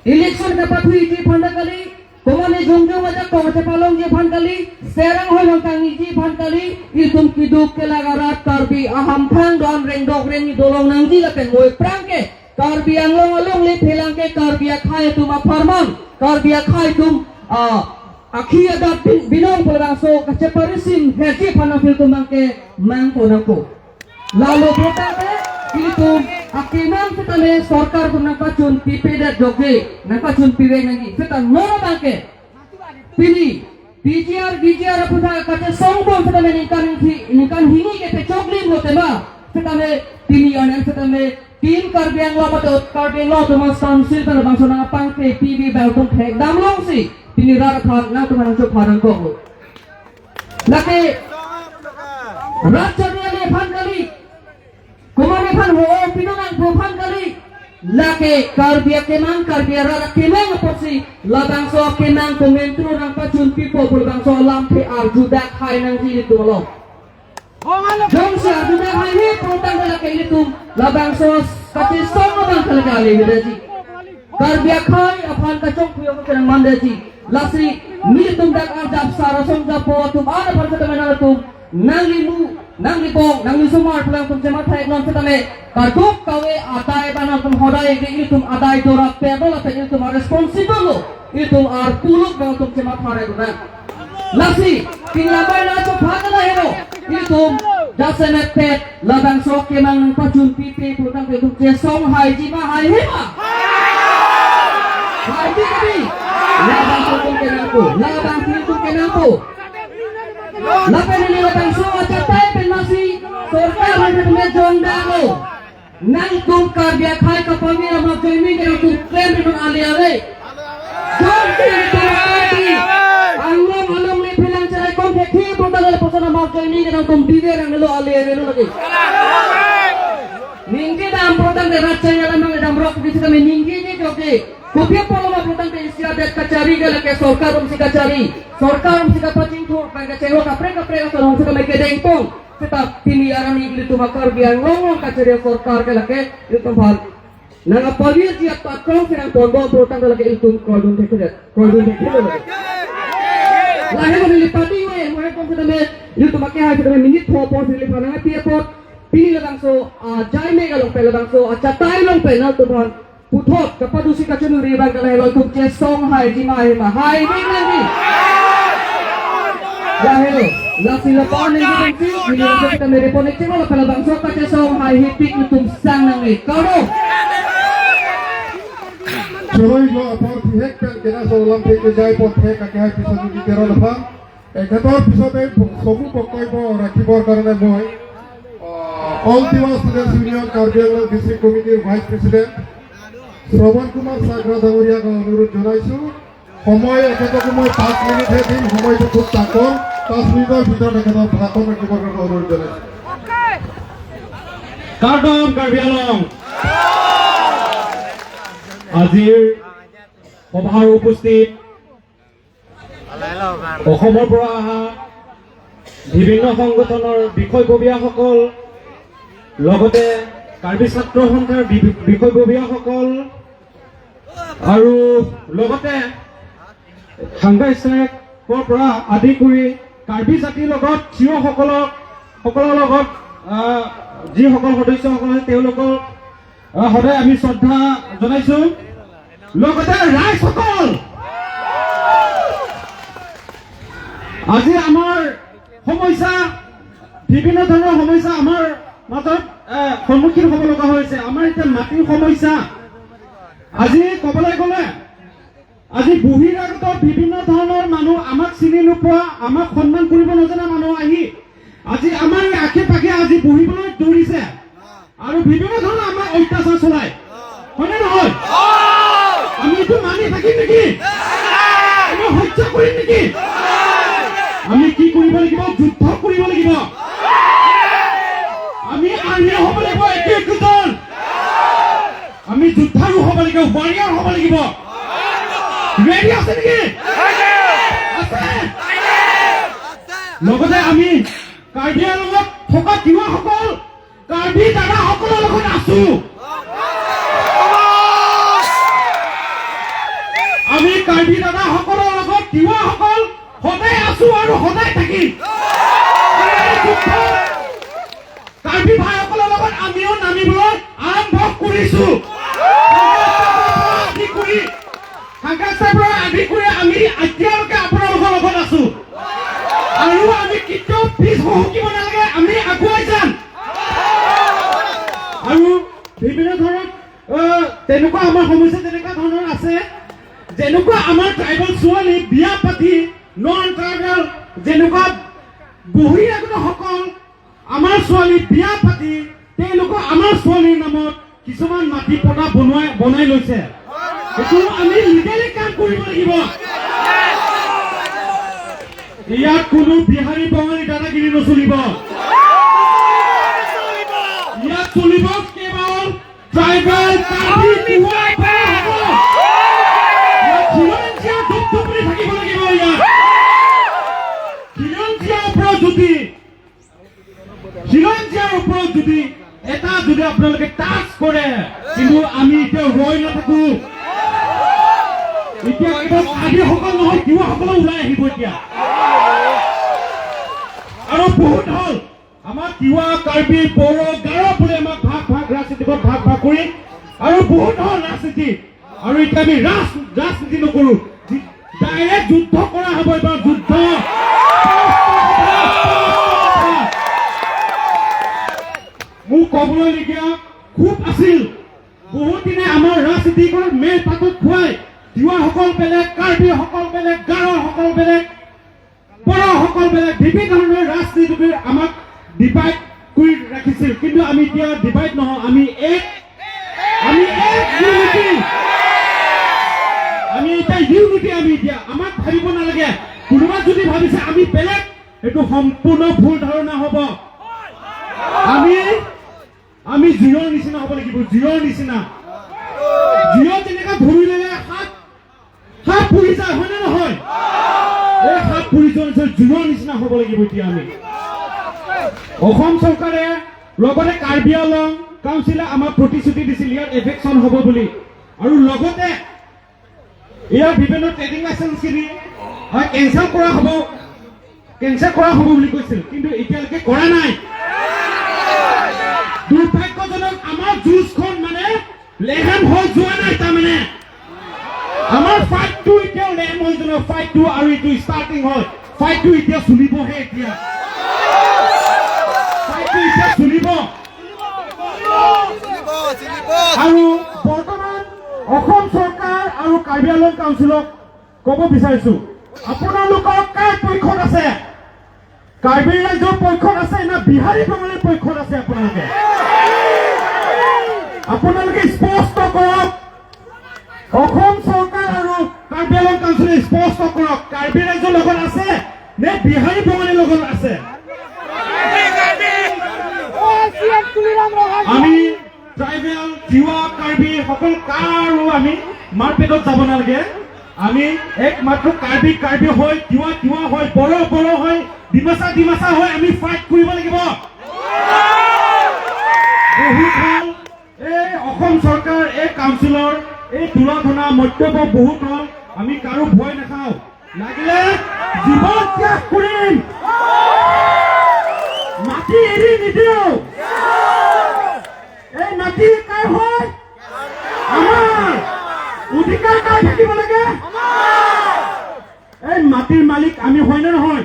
election ka pathui ji phanda kali komane jongjong aja kong palong je phankali serang hoi hongkang ji phankali itum kiduk ke lagarat karbi aham phang don reng dok reng dolong nang ji lapen moi prang ke karbi anglong along le phelang ke karbi khai tum a farman karbi khai tum a akhi ada binong polang so kache parisim heji phana fil tum ke mang ko nangko lalu prota itu akiman kita le sarkar tum nang pachun pipe da joge nang pachun piwe nangi kita nora bangke pini BGR BGR aputa kache songbon kita me ningkan ningkan hingi ke pe choklim hote ma kita me pini anan kita me tim karbiang lo mate karbiang lo tum sansil tan bangso nang pangke PB bal tum thek dam long si pini rar khan na tum nang chok pharang ko lake rajya le phan kali kumare phan ho pinonang pro phan kali lake karbia kemang karbia rara kemang porsi labang so kemang komentro nang pachun pipo pul bangso lam the arjuda khai nang ji tu lo jong se arjuda khai he protang lake itu labang so kati song bang kali kali hidaji karbia khai aphan ka chok puyo ko nang mandaji lasi mil tum dak arjap sara song ja po tum ana par ka mena tum nang limu nang lipong nang lisumar pulang tum jema thai non setame kartuk kawe atai bana tum hodai ke il tum adai dora pedol ate il tum responsible il tum ar puluk bang tum jema thare dona lasi tingla bai na cho phagla hero il tum jasene pet labang sok kemang nang pachun pipe putang pe tum che song hai ji ma hai he ma hai ji bi labang sok tum kenang ko labang tum kenang ko lapen ini labang so acatai penasi sarkar han me jong dango nang tum karbia khai ka pami ma joimi ke tum claim ri ali ale jong ti tum party angom along le phelang charai kom the thi potal posana ma joimi ke tum bibe rang lo ali ale lo lagi ningge dam protang de rachay ala mang dam rok di sita me ningge ni joge kopia poloma protang de isia det kachari ge lake sarkar um sikachari sarkar um sika paching thor bang ka chelo ka pre ka pre ka sorong sika me ke deng pong tetap pini arani itu makar biar ngomong kacari sarkar ke lake itu hal nang apawir ji patron sinang tondo protang lake itu koldun tekhe koldun tekhe lahe mo lipati we mo kom sita me itu make ha sita me minit tho por lipana pie por pini labang so jai me galong pe labang so acha tai long pe na tu bhan puthot kapadusi kachunu ri bang kalai lo tum che song hai ji ma hai ma hai ni na ni ya hello Lasila pa nang gibensi ini kita merepon ikcing lo pala bangso kacesong hai hipik nutum sang nang kau Choroi lo apor pihek pel kena solam pek jai pot pek ake hai pisot di tero lafang এখেতৰ পিছতে চমু বক্তব্য ৰাখিবৰ কাৰণে মই All Tiwa Students Union Karbi Anglong District কমিটিৰ vice president শ্ৰৱণ কুমাৰ চাগ্ৰা ডাঙৰীয়াক অনুৰোধ জনাইছোঁ। সময় এখেতকো মই 5 মিনিটহে দিম, সময়টো খুব তাকৰ। 5 মিনিটৰ ভিতৰত এখেতক ভাষণ ৰাখিবৰ কাৰণে অনুৰোধ জনাইছোঁ। কাৰ্দম কাৰ্বি আংলং আজিৰ সভাৰ উপস্থিত অসমৰ পৰা অহা বিভিন্ন সংগঠনৰ বিষয়ববীয়াসকল, লগতে কাৰ্বি ছাত্ৰ সন্থাৰ বিষয়ববীয়াসকল আৰু লগতে সাংঘাইছেকৰ পৰা আদি কৰি কাৰ্বি জাতিৰ লগত থিয়সকলক সকলৰ লগত যিসকল সদস্যসকল আছে তেওঁলোকক সদায় আমি শ্ৰদ্ধা জনাইছোঁ। লগতে ৰাইজসকল, আজি আমাৰ সমস্যা বিভিন্ন ধৰণৰ সমস্যা আমাৰ মাজত সন্মুখীন হ'ব লগা হৈছে। আমাৰ এতিয়া মাটিৰ সমস্যা, আজি ক'বলৈ গ'লে আজি বহিৰাগত বিভিন্ন ধৰণৰ মানুহ, আমাক চিনি নোপোৱা, আমাক সন্মান কৰিব নজনা মানুহ আহি আজি আমাৰ আশে পাশে আজি বহিবলৈ ধৰিছে আৰু বিভিন্ন ধৰণৰ আমাক অত্যাচাৰ চলায়, হয়নে নহয়? আমি এইটো মানি থাকিম নেকি? আমি সহ্য কৰিম নেকি? আমি কি কৰিব লাগিব? যুদ্ধ কৰিব লাগিব। আমি আৰ্মি হ'ব লাগিব, একে একোজন আমি যোদ্ধাৰো হ'ব লাগিব, ৱাৰিয়াৰ হ'ব লাগিব। ৰেডি আছে নেকি? আছে। লগতে আমি কাৰ্বি আংলঙত থকা তিৱাসকল কাৰ্বি দাদাসকলৰ লগত আছো। আমি কাৰ্বি দাদাসকলৰ লগত তিৱাসকল সদায় আছো আৰু সদায় থাকিম। কাৰ্বি ভাইসকলৰ লগত আমিও নামিবলৈ আৰম্ভ কৰিছো। আদি কৰি আমি এতিয়ালৈকে আপোনালোকৰ লগত আছো আৰু আমি কেতিয়াও পিছ হুহুকিব নালাগে, আমি আগুৱাই যাম। আৰু বিভিন্ন ধৰণৰ তেনেকুৱা আমাৰ সমস্যা তেনেকুৱা ধৰণৰ আছে, যেনেকুৱা আমাৰ ট্ৰাইবেল ছোৱালী বিয়া পাতি নন ট্ৰাইবেল যেনেকুৱা বহিৰাগতসকল আমাৰ ছোৱালী বিয়া পাতি তেওঁলোকৰ আমাৰ ছোৱালীৰ নামত কিছুমান মাটি পটা বনাই লৈছে। এইটো আমি লিগেলি কাম কৰিব লাগিব। ইয়াত কোনো বিহাৰী বঙালী দাদাগিৰি নচলিব। ইয়াত চলিব কেৱল ট্ৰাইবেল কাৰ্বি তিৱা খিলঞ্জীয়া ধুপধুপুৰি থাকিব লাগিব। ইয়াত খিলঞ্জীয়াৰ ওপৰত যদি এটা যদি আপোনালোকে টাচ কৰে, কিন্তু আমি এতিয়া ৰৈ নাথাকো। এতিয়া কেৱল কাৰ্বিসকল নহয়, তিৱাসকলো ওলাই আহিব এতিয়া। আৰু বহুত হ'ল আমাক তিৱা, কাৰ্বি, বড়ো, গাৰো বুলি আমাক ভাগ ভাগ ৰাজনীতিত ভাগ ভাগ কৰি আৰু বহুত হ'ল ৰাজনীতি। আৰু এতিয়া আমি ৰাজনীতি নকৰোঁ, ডাইৰেক্ট যুদ্ধ কৰা হ'ব এবাৰ। যুদ্ধ মোক ক'বলগীয়া খুব আছিল। বহুত দিনে আমাৰ ৰাজনীতিকৰ মেল পাতত খুৱাই তিৱাসকল বেলেগ, কাৰ্বিসকল বেলেগ, গাৰোসকল বেলেগ, বড়োসকল বেলেগ, বিভিন্ন ধৰণৰ ৰাজনীতি আমাক ডিভাইড কৰি ৰাখিছিল। কিন্তু আমি এতিয়া ডিভাইড নহওঁ, আমি এক, আমি এক ইউনিটি। আমি এতিয়া ইউনিটি। আমি এতিয়া আমাক ভাবিব নালাগে। কোনোবা যদি ভাবিছে আমি বেলেগ, সেইটো সম্পূৰ্ণ ভুল ধাৰণা হ'ব। আমি জিৰৰ নিচিনা হ'ব লাগিব, জিৰৰ নিচিনা। জিৰ যেনেকা ধৰিলে সাপ পুৰি যায়, হয়নে নহয়? এই সাপ পুৰি যোৱাৰ নিচিনা জিৰৰ নিচিনা হ'ব লাগিব এতিয়া আমি। অসম চৰকাৰে লগতে কাৰ্বি আংলং কাউন্সিলে আমাক প্ৰতিশ্ৰুতি দিছিল ইয়াৰ এভেকশ্যন হ'ব বুলি, আৰু লগতে ইয়াৰ বিভিন্ন ট্ৰেডিং লাইচেঞ্চখিনি কেঞ্চেল কৰা হ'ব, কেঞ্চেল কৰা হ'ব বুলি কৈছিল, কিন্তু এতিয়ালৈকে কৰা নাই। দুৰ্ভাগ্যজনক আমাৰ যুঁজখন মানে লেহেম হৈ যোৱা নাই। তাৰমানে আমাৰ ফাইটটো এতিয়াও লেহেম হৈ যোৱা নাই। ফাইটটো আৰু এইটো ষ্টাৰ্টিং হয়, ফাইটটো এতিয়া চলিবহে। এতিয়া ফাইটটো এতিয়া চলিব। আৰু বৰ্তমান অসম চৰকাৰ আৰু কাৰ্বি আংলং কাউন্সিলক ক'ব বিচাৰিছো, আপোনালোকৰ কাৰ পক্ষত আছে? কাৰ্বি ৰাইজৰ পক্ষত আছে না বিহাৰী বাঙালীৰ পক্ষত আছে? আপোনালোকে স্পষ্ট কৰক। অসম চৰকাৰ আৰু কাৰ্বি আংলং কাউন্সিলে স্পষ্ট কৰক, কাৰ্বি ৰাইজৰ লগত আছে নে বিহাৰী বাঙালীৰ লগত আছে? আমি ট্ৰাইবেল, তিৱা, কাৰ্বি সকলো কাৰো আমি মাৰপেটত যাব নালাগে। আমি একমাত্ৰ কাৰ্বি কাৰ্বি হৈ, তিৱা তিৱা হৈ, বড়ো বড়ো হৈ, ডিমাচা ডিমাচা হৈ আমি ফাইট কৰিব লাগিব। বহুত হ'ল এই অসম চৰকাৰ, এই কাউন্সিলৰ এই তুলা ধনা মন্তব্য বহুত হ'ল। আমি কাৰো ভয় নাখাওঁ, লাগিলে জীৱন ত্যাগ কৰিম, মাটি এৰি নিদিওঁ। এই মাটি কাৰ হয়? আমাৰ। অধিকাৰ কাৰ থাকিব লাগে? এই মাটিৰ মালিক আমি হয় নে নহয়?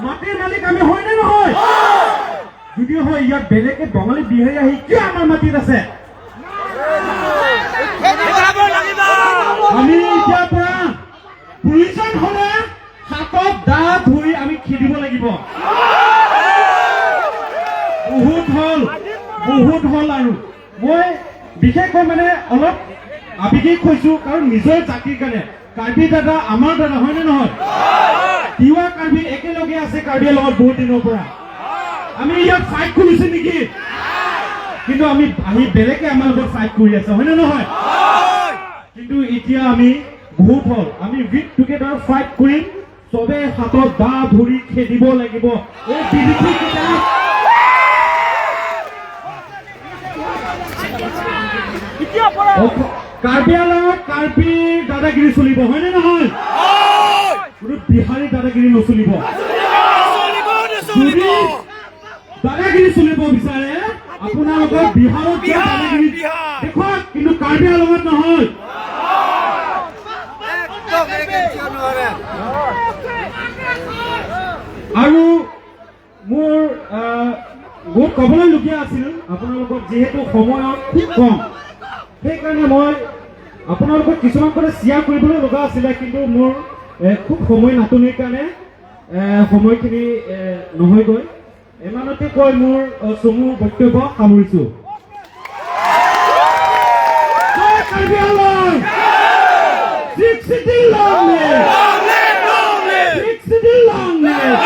মাটিৰ মালিক আমি হয় নে নহয়? যদি হয়, ইয়াত বেলেগে বঙালী বিহাৰী আহি কিয় আমাৰ মাটিত আছে? আমি এতিয়াৰ পৰা প্ৰয়োজন হলে হাতত দা ধৰি আমি খেদিব লাগিব। বহুত হ'ল, বহুত হ'ল। আৰু মই বিশেষকৈ মানে অলপ আৱেগিক হৈছো, কাৰণ নিজৰ জাতিৰ কাৰণে। কাৰ্বি দাদা আমাৰ দাদা হয়নে নহয়? তিৱা কাৰ্বি একেলগে আছে কাৰ্বিৰ লগত বহুত দিনৰ পৰা। আমি ইয়াত ফাইট কৰিছো নেকি? কিন্তু আমি আহি বেলেগে আমাৰ লগত ফাইট কৰি আছে, হয়নে নহয়? কিন্তু এতিয়া আমি বহুত হ'ল, আমি উইথ টুগেডাৰ ফাইট কৰিম। চবে হাতত দা ধৰি খেদিব লাগিব এই বিদেশী কেইটাক। কাৰ্বি আংলঙত কাৰ্বি দাদাগিৰি চলিব, হয়নে নহয়? কোনো বিহাৰী দাদাগিৰি নচলিব। যদি দাদাগিৰি চলিব বিচাৰে, আপোনালোকৰ বিহাৰত দাদাগিৰি দেখুৱাক, কিন্তু কাৰ্বি আংলঙত নহয়। আৰু মোৰ বহুত ক'বলৈ লগীয়া আছিল আপোনালোকক, যিহেতু সময়ৰ খুব কম, সেইকাৰণে মই আপোনালোকক কিছুমান কথা শ্বেয়াৰ কৰিবলৈ লগা আছিলে, কিন্তু মোৰ খুব সময় নাটনিৰ কাৰণে সময়খিনি নহয়গৈ। ইমানতে কৈ মোৰ চমু বক্তব্য সামৰিছো। জয় Karbi Anglong! Six city long live! Six city long live!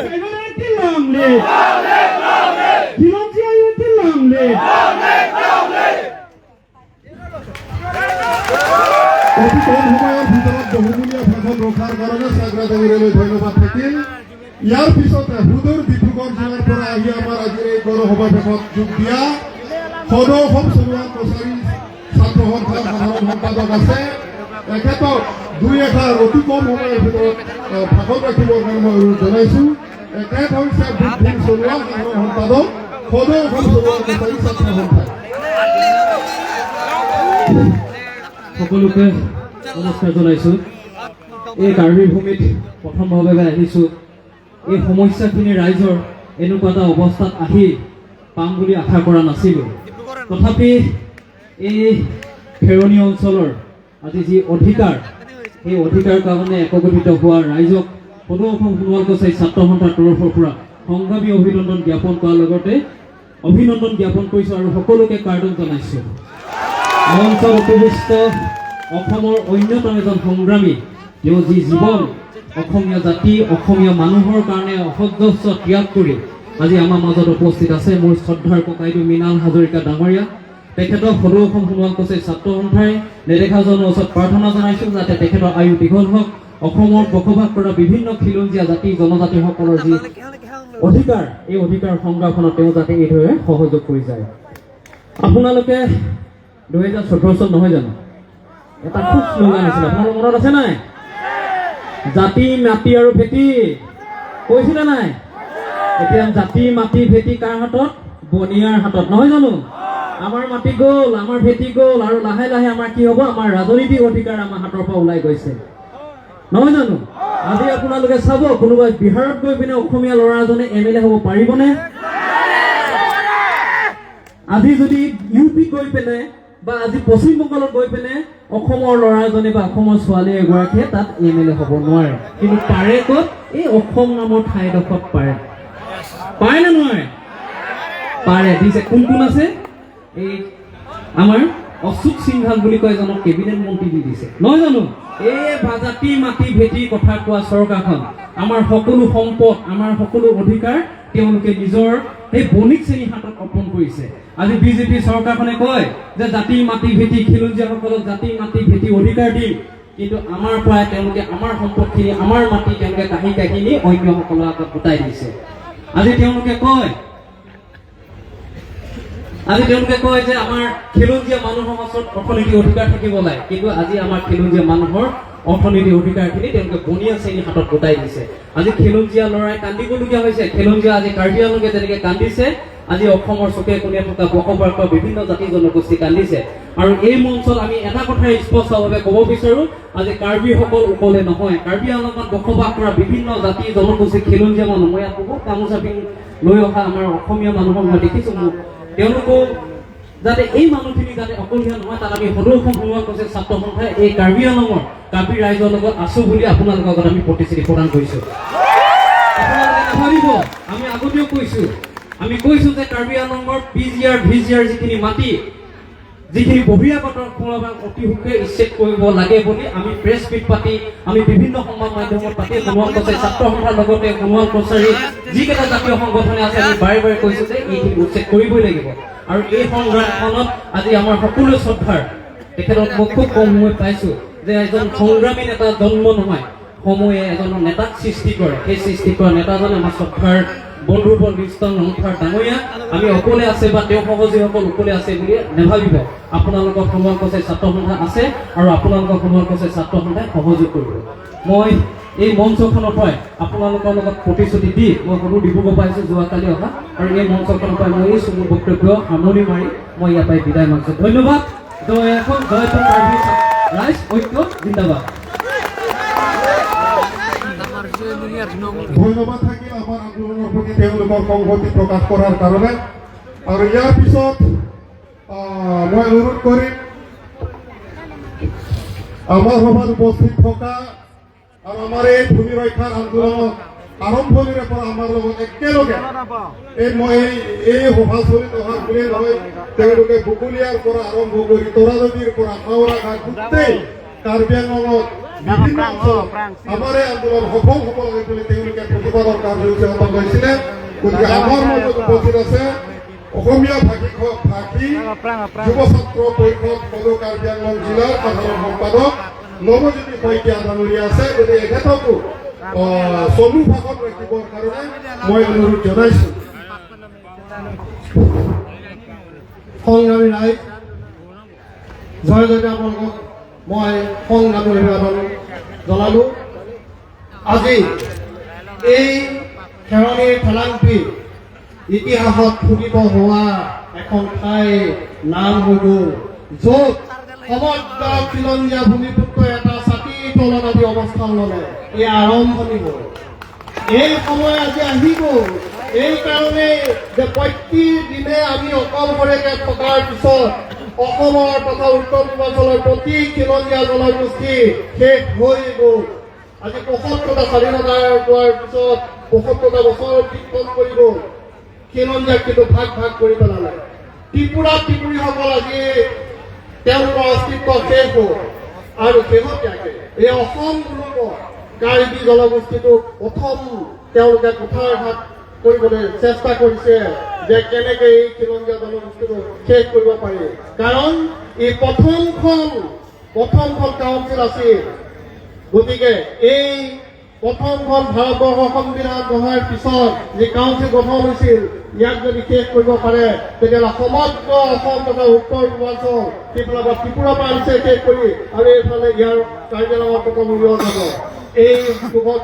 Tribal long live! Khilonjiya unity long live! অতি কম সময়ৰ ভিতৰত বহুমূলীয়া ভাষণ ৰখাৰ কাৰণে চাগ্ৰা ডাঙৰীয়ালৈ ধন্যবাদ থাকিল। ইয়াৰ পিছতে সুদূৰ ডিব্ৰুগড় জিলাৰ পৰা আহি আমাৰ আজিৰ এই গণসমাৱেশত যোগ দিয়া সদৌ অসম সোণোৱাল কছাৰী ছাত্ৰ সন্থাৰ সাধাৰণ সম্পাদক আছে, তেখেতক দুই এষাৰ অতি কম সময়ৰ ভিতৰত ভাষণ ৰাখিবৰ কাৰণে মই অনুৰোধ জনাইছো। তেখেত হৈছে বুদ্ধিন সোণোৱাল, সাধাৰণ সম্পাদক, সদৌ অসম সোণোৱাল কছাৰী ছাত্ৰ সন্থা। সকলোকে নমস্কাৰ জনাইছোঁ। এই কাৰ্বি ভূমিত প্ৰথমভাৱে আহিছোঁ। এই সমস্যাখিনি ৰাইজৰ এনেকুৱা এটা অৱস্থাত আহি পাম বুলি আশা কৰা নাছিলোঁ। তথাপি এই খেৰণি অঞ্চলৰ আজি যি অধিকাৰ, সেই অধিকাৰ কাৰণে একগঠিত হোৱা ৰাইজক সদৌ অসম সোণোৱাল কছাৰী ছাত্ৰ সন্থাৰ তৰফৰ পৰা সংগ্ৰামী অভিনন্দন জ্ঞাপন কৰাৰ লগতে অভিনন্দন জ্ঞাপন কৰিছোঁ আৰু সকলোকে কাৰ্ডন জনাইছোঁ। মঞ্চত উপবিষ্ট অসমৰ অন্যতম এজন সংগ্ৰামী, তেওঁ যি জীৱন অসমীয়া জাতি, অসমীয়া মানুহৰ কাৰণে অসহস্ৰ ত্যাগ কৰি আজি আমাৰ মাজত উপস্থিত আছে, মোৰ শ্ৰদ্ধাৰ ককাইদেউ মৃণাল হাজৰিকা ডাঙৰীয়া। তেখেতক সদৌ অসম সোণোৱাল কছাৰী ছাত্ৰ সন্থাই নেদেখাজনৰ ওচৰত প্ৰাৰ্থনা জনাইছোঁ যাতে তেখেতৰ আয়ু দীঘল হওক। অসমত বসবাস কৰা বিভিন্ন খিলঞ্জীয়া জাতি জনজাতিসকলৰ যি অধিকাৰ, এই অধিকাৰ সংগ্ৰামখনত তেওঁ যাতে এইদৰে সহযোগ কৰি যায়। আপোনালোকে 2014 চন নহয় জানো, এটা খুব শ্লোগান আছিল, আপোনালোকৰ মনত আছে নাই? জাতি মাটি আৰু ভেটি কৈছিলে নাই? এতিয়া জাতি মাটি ভেটি কাৰ হাতত? বনিয়াৰ হাতত, নহয় জানো? আমাৰ মাটি গ'ল, আমাৰ ভেটি গ'ল, আৰু লাহে লাহে আমাৰ কি হ'ব? আমাৰ ৰাজনৈতিক অধিকাৰ আমাৰ হাতৰ পৰা ওলাই গৈছে। নহয় জানো? আজি আপোনালোকে চাব, কোনোবাই বিহাৰত গৈ পিনে অসমীয়া ল'ৰা এজনে এম এল এ হ'ব পাৰিবনে? আজি যদি ইউ পি গৈ পিনে বা আজি পশ্চিম বংগলত গৈ পিনে অসমৰ ল'ৰা এজনে বা অসমৰ ছোৱালী এগৰাকীয়ে তাত এম এল এ হ'ব নোৱাৰে। কিন্তু পাৰে ক'ত? এই অসম নামৰ ঠাইডোখৰত পাৰে। পাৰে নে নোৱাৰে? পাৰে। দিছে। কোন কোন আছে? এই আমাৰ অশোক সিংঘাল বুলি কয় এজনক কেবিনেট মন্ত্ৰী দি দিছে, নহয় জানো? এই জাতি মাটি ভেটিৰ কথা কোৱা চৰকাৰখন, আমাৰ সকলো সম্পদ, আমাৰ সকলো অধিকাৰ তেওঁলোকে নিজৰ সেই বণিক শ্ৰেণীৰ হাতত অৰ্পণ কৰিছে। আজি বিজেপি চৰকাৰখনে কয় যে জাতি মাটি ভেটি, খিলঞ্জীয়াসকলক জাতি মাটি ভেটি অধিকাৰ দিম। কিন্তু আমাৰ পৰাই তেওঁলোকে আমাৰ সম্পদখিনি, আমাৰ মাটি তেওঁলোকে কাঢ়ি কাঢ়ি নি অন্যসকলৰ আগত গোটাই দিছে। আজি তেওঁলোকে কয় যে আমাৰ খিলঞ্জীয়া মানুহৰ মাজত অৰ্থনৈতিক অধিকাৰ থাকিব লাগে। কিন্তু আজি আমাৰ খিলঞ্জীয়া মানুহৰ অৰ্থনৈতিক অধিকাৰখিনি তেওঁলোকে বনিয়া শ্ৰেণীৰ হাতত গোটাই দিছে। আজি খিলঞ্জীয়া ল'ৰাই কান্দিবলগীয়া হৈছে। খিলঞ্জীয়া আজি কাৰ্বি আংলঙে যেনেকে কান্দিছে, আজি অসমৰ চুকে কোণে থকা বসবাস কৰা বিভিন্ন জাতি জনগোষ্ঠী কান্দিছে। আৰু এই মঞ্চত আমি এটা কথাই স্পষ্টভাৱে ক'ব বিচাৰো, আজি কাৰ্বিসকল অকলে নহয়, কাৰ্বি আংলঙত বসবাস কৰা বিভিন্ন জাতি জনগোষ্ঠী, খিলঞ্জীয়া মানুহ। মই ইয়াত বহুত গামোচা পিন্ধি লৈ অহা আমাৰ অসমীয়া মানুহক মই দেখিছো। মোক তেওঁলোকো যাতে এই মানুহখিনি যাতে অকলশৰীয়া নহয়, তাত আমি সদৌ অসম সোণোৱাল কছাৰী ছাত্ৰ সন্থাই এই কাৰ্বি আংলঙৰ কাৰ্বি ৰাইজৰ লগত আছো বুলি আপোনালোকৰ আগত আমি প্ৰতিশ্ৰুতি প্ৰদান কৰিছো। আপোনালোকে নাভাবিব, আমি আগতেও কৈছো, আমি কৈছো যে কাৰ্বি আংলঙৰ P G R, V G R যিখিনি মাটি, যিখিনি বহিৰাগতৰ অতি শীঘ্ৰে উচ্ছেদ কৰিব লাগে বুলি আমি প্ৰেছ মিট পাতি, আমি বিভিন্ন সংবাদ মাধ্যমত পাতি, সোণোৱাল কছাৰী ছাত্ৰ সন্থাৰ লগতে সোণোৱাল কছাৰী যিকেইটা জাতীয় সংগঠনে আছে, আমি বাৰে বাৰে কৈছো যে এইখিনি উচ্ছেদ কৰিবই লাগিব। আৰু এই সংগ্ৰামখনত আজি আমাৰ সকলো শ্ৰদ্ধাৰ তেখেতক মই খুব কম সময় পাইছো যে এজন সংগ্ৰামী নেতা জন্ম নহয়, সময়ে এজন নেতাক সৃষ্টি কৰে। সেই সৃষ্টি কৰা নেতাজনে আমাৰ শ্ৰদ্ধাৰ বন্ধুবল ৰিস্তান ৰংফাৰ ডাঙৰীয়া। আমি অকলে আছে বা তেওঁ সহযোগীসকল অকলে আছে বুলি নাভাবিব। আপোনালোকৰ সোণোৱাল কছাৰী ছাত্ৰ সন্থা আছে আৰু আপোনালোকৰ সোণোৱাল কছাৰী ছাত্ৰ সন্থাই সহযোগ কৰিব। মই এই মঞ্চখনৰ পৰাই আপোনালোকৰ লগত প্ৰতিশ্ৰুতি দি, মই সৰু ডিব্ৰুগড় পাইছোঁ যোৱাকালি অহা, আৰু এই মঞ্চখনৰ পৰাই মই এই চমু বক্তব্য সামৰণি মাৰি মই ইয়াৰ পৰাই বিদায় মাগিছোঁ। ধন্যবাদ। জয় অসম, জয় কাৰ্বি ৰাইজ ঐক্য জিন্দাবাদ। ধন্যবাদ থাকিল আমাৰ আন্দোলনৰ প্ৰতি তেওঁলোকৰ সংহতি প্ৰকাশ কৰাৰ কাৰণে। আৰু ইয়াৰ পিছত মই অনুৰোধ কৰিম আমাৰ সভাত উপস্থিত থকা আৰু আমাৰ এই ভূমি ৰক্ষাৰ আন্দোলনত আৰম্ভণিৰে পৰা আমাৰ লগত একেলগে এই মই এই সভাস্থলীত অহা বুলিয়েই নহয়, তেওঁলোকে বকুলীয়াৰ পৰা আৰম্ভ কৰি তৰানদীৰ পৰা হাওৰাঘাট, গোটেই কাৰ্বি আংলঙত বিভিন্ন অঞ্চলত আমাৰ এই আন্দোলন সফল হ'ব লাগে বুলি তেওঁলোকে প্ৰতিবাদৰ কাৰ্যসূচী হাতত লৈছিলে। গতিকে আমাৰ মাজত উপস্থিত আছে অসমীয়া ভাষী ভাষী যুৱ ছাত্ৰ পৰিষদ, সদৌ কাৰ্বি আংলং জিলাৰ সাধাৰণ সম্পাদক নৱজ্যোতি শইকীয়া ডাঙৰীয়া আছে। গতিকে এখেতকো চমু ভাষণ ৰাখিবৰ কাৰণে মই অনুৰোধ জনাইছো। সংগ্ৰামী ৰাইজ, জয় জয়তে আপোনালোকক মই সংগ্ৰামী অভিবাদন জনালোঁ। আজি এই খেৰণিৰ ঠেলাংপি ইতিহাসত খোদিত হোৱা এখন ঠাই নাম হৈ গ'ল, য'ত সমগ্ৰ খিলঞ্জীয়া ভূমিপুত্ৰই এটা ছাতিৰ তলত আজি অৱস্থান ল'লে। এই আৰম্ভণি হ'ল। এই সময় আজি আহি গ'ল এই কাৰণেই যে প্ৰত্যেক দিনে আমি অকলশৰীয়াকে থকাৰ পিছত অসমৰ তথা উত্তৰ পূৰ্বাঞ্চলৰ প্ৰতি খিলঞ্জীয়া জনগোষ্ঠী শেষ হৈ গ'ল। আজি 75টা স্বাধীনতাৰ পোৱাৰ পিছত 75টা বছৰ অতিক্ৰম কৰি গ'ল। খিলঞ্জীয়াক কিন্তু ভাগ ভাগ কৰি পেলালে। ত্ৰিপুৰাত ত্ৰিপুৰীসকল আজি তেওঁলোকৰ অস্তিত্ব শেষ হ'ল আৰু শেহতীয়াকৈ এই অসম মুলুকত কাৰ্বি জনগোষ্ঠীটোক প্ৰথম তেওঁলোকে কুঠাৰঘাত কৰিবলৈ চেষ্টা কৰিছে যে কেনেকে এই খিলঞ্জীয়া জনগোষ্ঠীটোক শেষ কৰিব পাৰি। কাৰণ এই প্ৰথমখন কাউন্সিল আছিল। গতিকে এই প্ৰথমখন ভাৰতবৰ্ষৰ সংবিধান গঢ়াৰ পিছত যি কাউন্সিল গঠন হৈছিল, ইয়াক যদি শেষ কৰিব পাৰে, তেতিয়াহ'লে সমগ্ৰ অসম তথা উত্তৰ পূৰ্বাঞ্চল সেইফালৰ পৰা ত্ৰিপুৰাৰ পৰা আনিছে শেষ কৰি আৰু এইফালে ইয়াৰ কাৰ্বি আংলঙৰ প্ৰথম উলিওৱা যাব। এই যুগত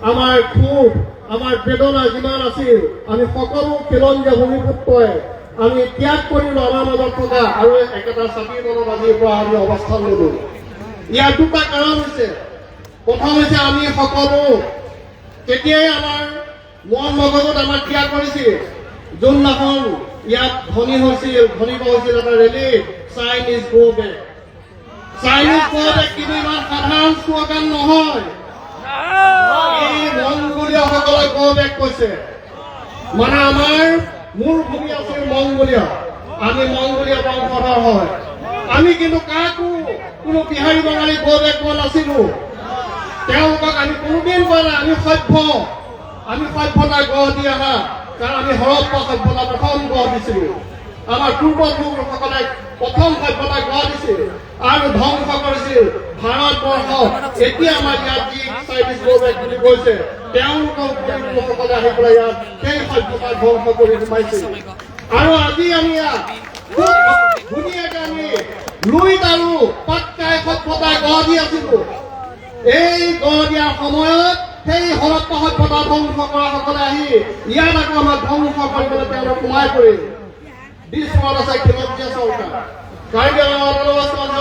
আমাৰ ক্ষোভ, আমাৰ বেদনা যিমান আছিল, আমি সকলো খিলঞ্জীয়া ভূমিপুত্ৰই আমি ত্যাগ কৰিলো আমাৰ মাজত থকা আৰু একেটা ছাতিৰ তলত আজিৰ পৰা আমি অৱস্থান ললো। ইয়াৰ দুটা কাৰণ হৈছে। প্ৰথম হৈছে আমি সকলো তেতিয়াই আমাৰ মন মগজুত আমাক ক্ৰিয়া কৰিছিল, যোনদিনাখন ইয়াত ধ্বনি হৈছিল, ধ্বনিত হৈছিল এটা rally, "Chinese go back, Chinese go back"। কিন্তু ইমান সাধাৰণ শ্লোগান নহয়। এই মংগোলীয়সকলে গ' বেক কৈছে মানে আমাৰ মূল ভূমি আছিল মংগোলীয়। আমি মংগোলীয় বংশধৰ হয়। আমি কিন্তু কাকো কোনো বিহাৰী বাঙালী গ' বেক কোৱা নাছিলো। তেওঁলোকক আমি কোনোদিন কোৱা নাই। আমি সভ্য, আমি সভ্যতা গঢ় দি অহা, কাৰণ আমি হৰপ্পা সভ্যতা প্ৰথম গঢ় দিছিলো। আমাৰ পূৰ্বপুৰুষসকলে প্ৰথম সভ্যতা গঢ় দিছিল আৰু ধ্বংস কৰিছিল ভাৰতবৰ্ষ। এতিয়া আমাৰ ইয়াত যি চাইনিজ গ' বেক বুলি কৈছে, তেওঁলোকৰ উপৰিপুৰুষসকলে আহি পেলাই ইয়াত সেই সভ্যতা ধ্বংস কৰি সোমাইছিল। আৰু আজি আমি ইয়াত খুব ধুনীয়াকে আমি লুইত আৰু পাটকাই সভ্যতা গঢ় দি আছিলো। এই গঢ় দিয়াৰ সময়ত সেই হৰপ্পা সভ্যতা ধ্বংস কৰাসকলে আহি ইয়াত আকৌ আমাক ধ্বংস কৰিবলৈ তেওঁলোক সোমাই পৰিল। দিছপুৰত আছে খিলঞ্জীয়া চৰকাৰ, কাৰ্বি আংলঙত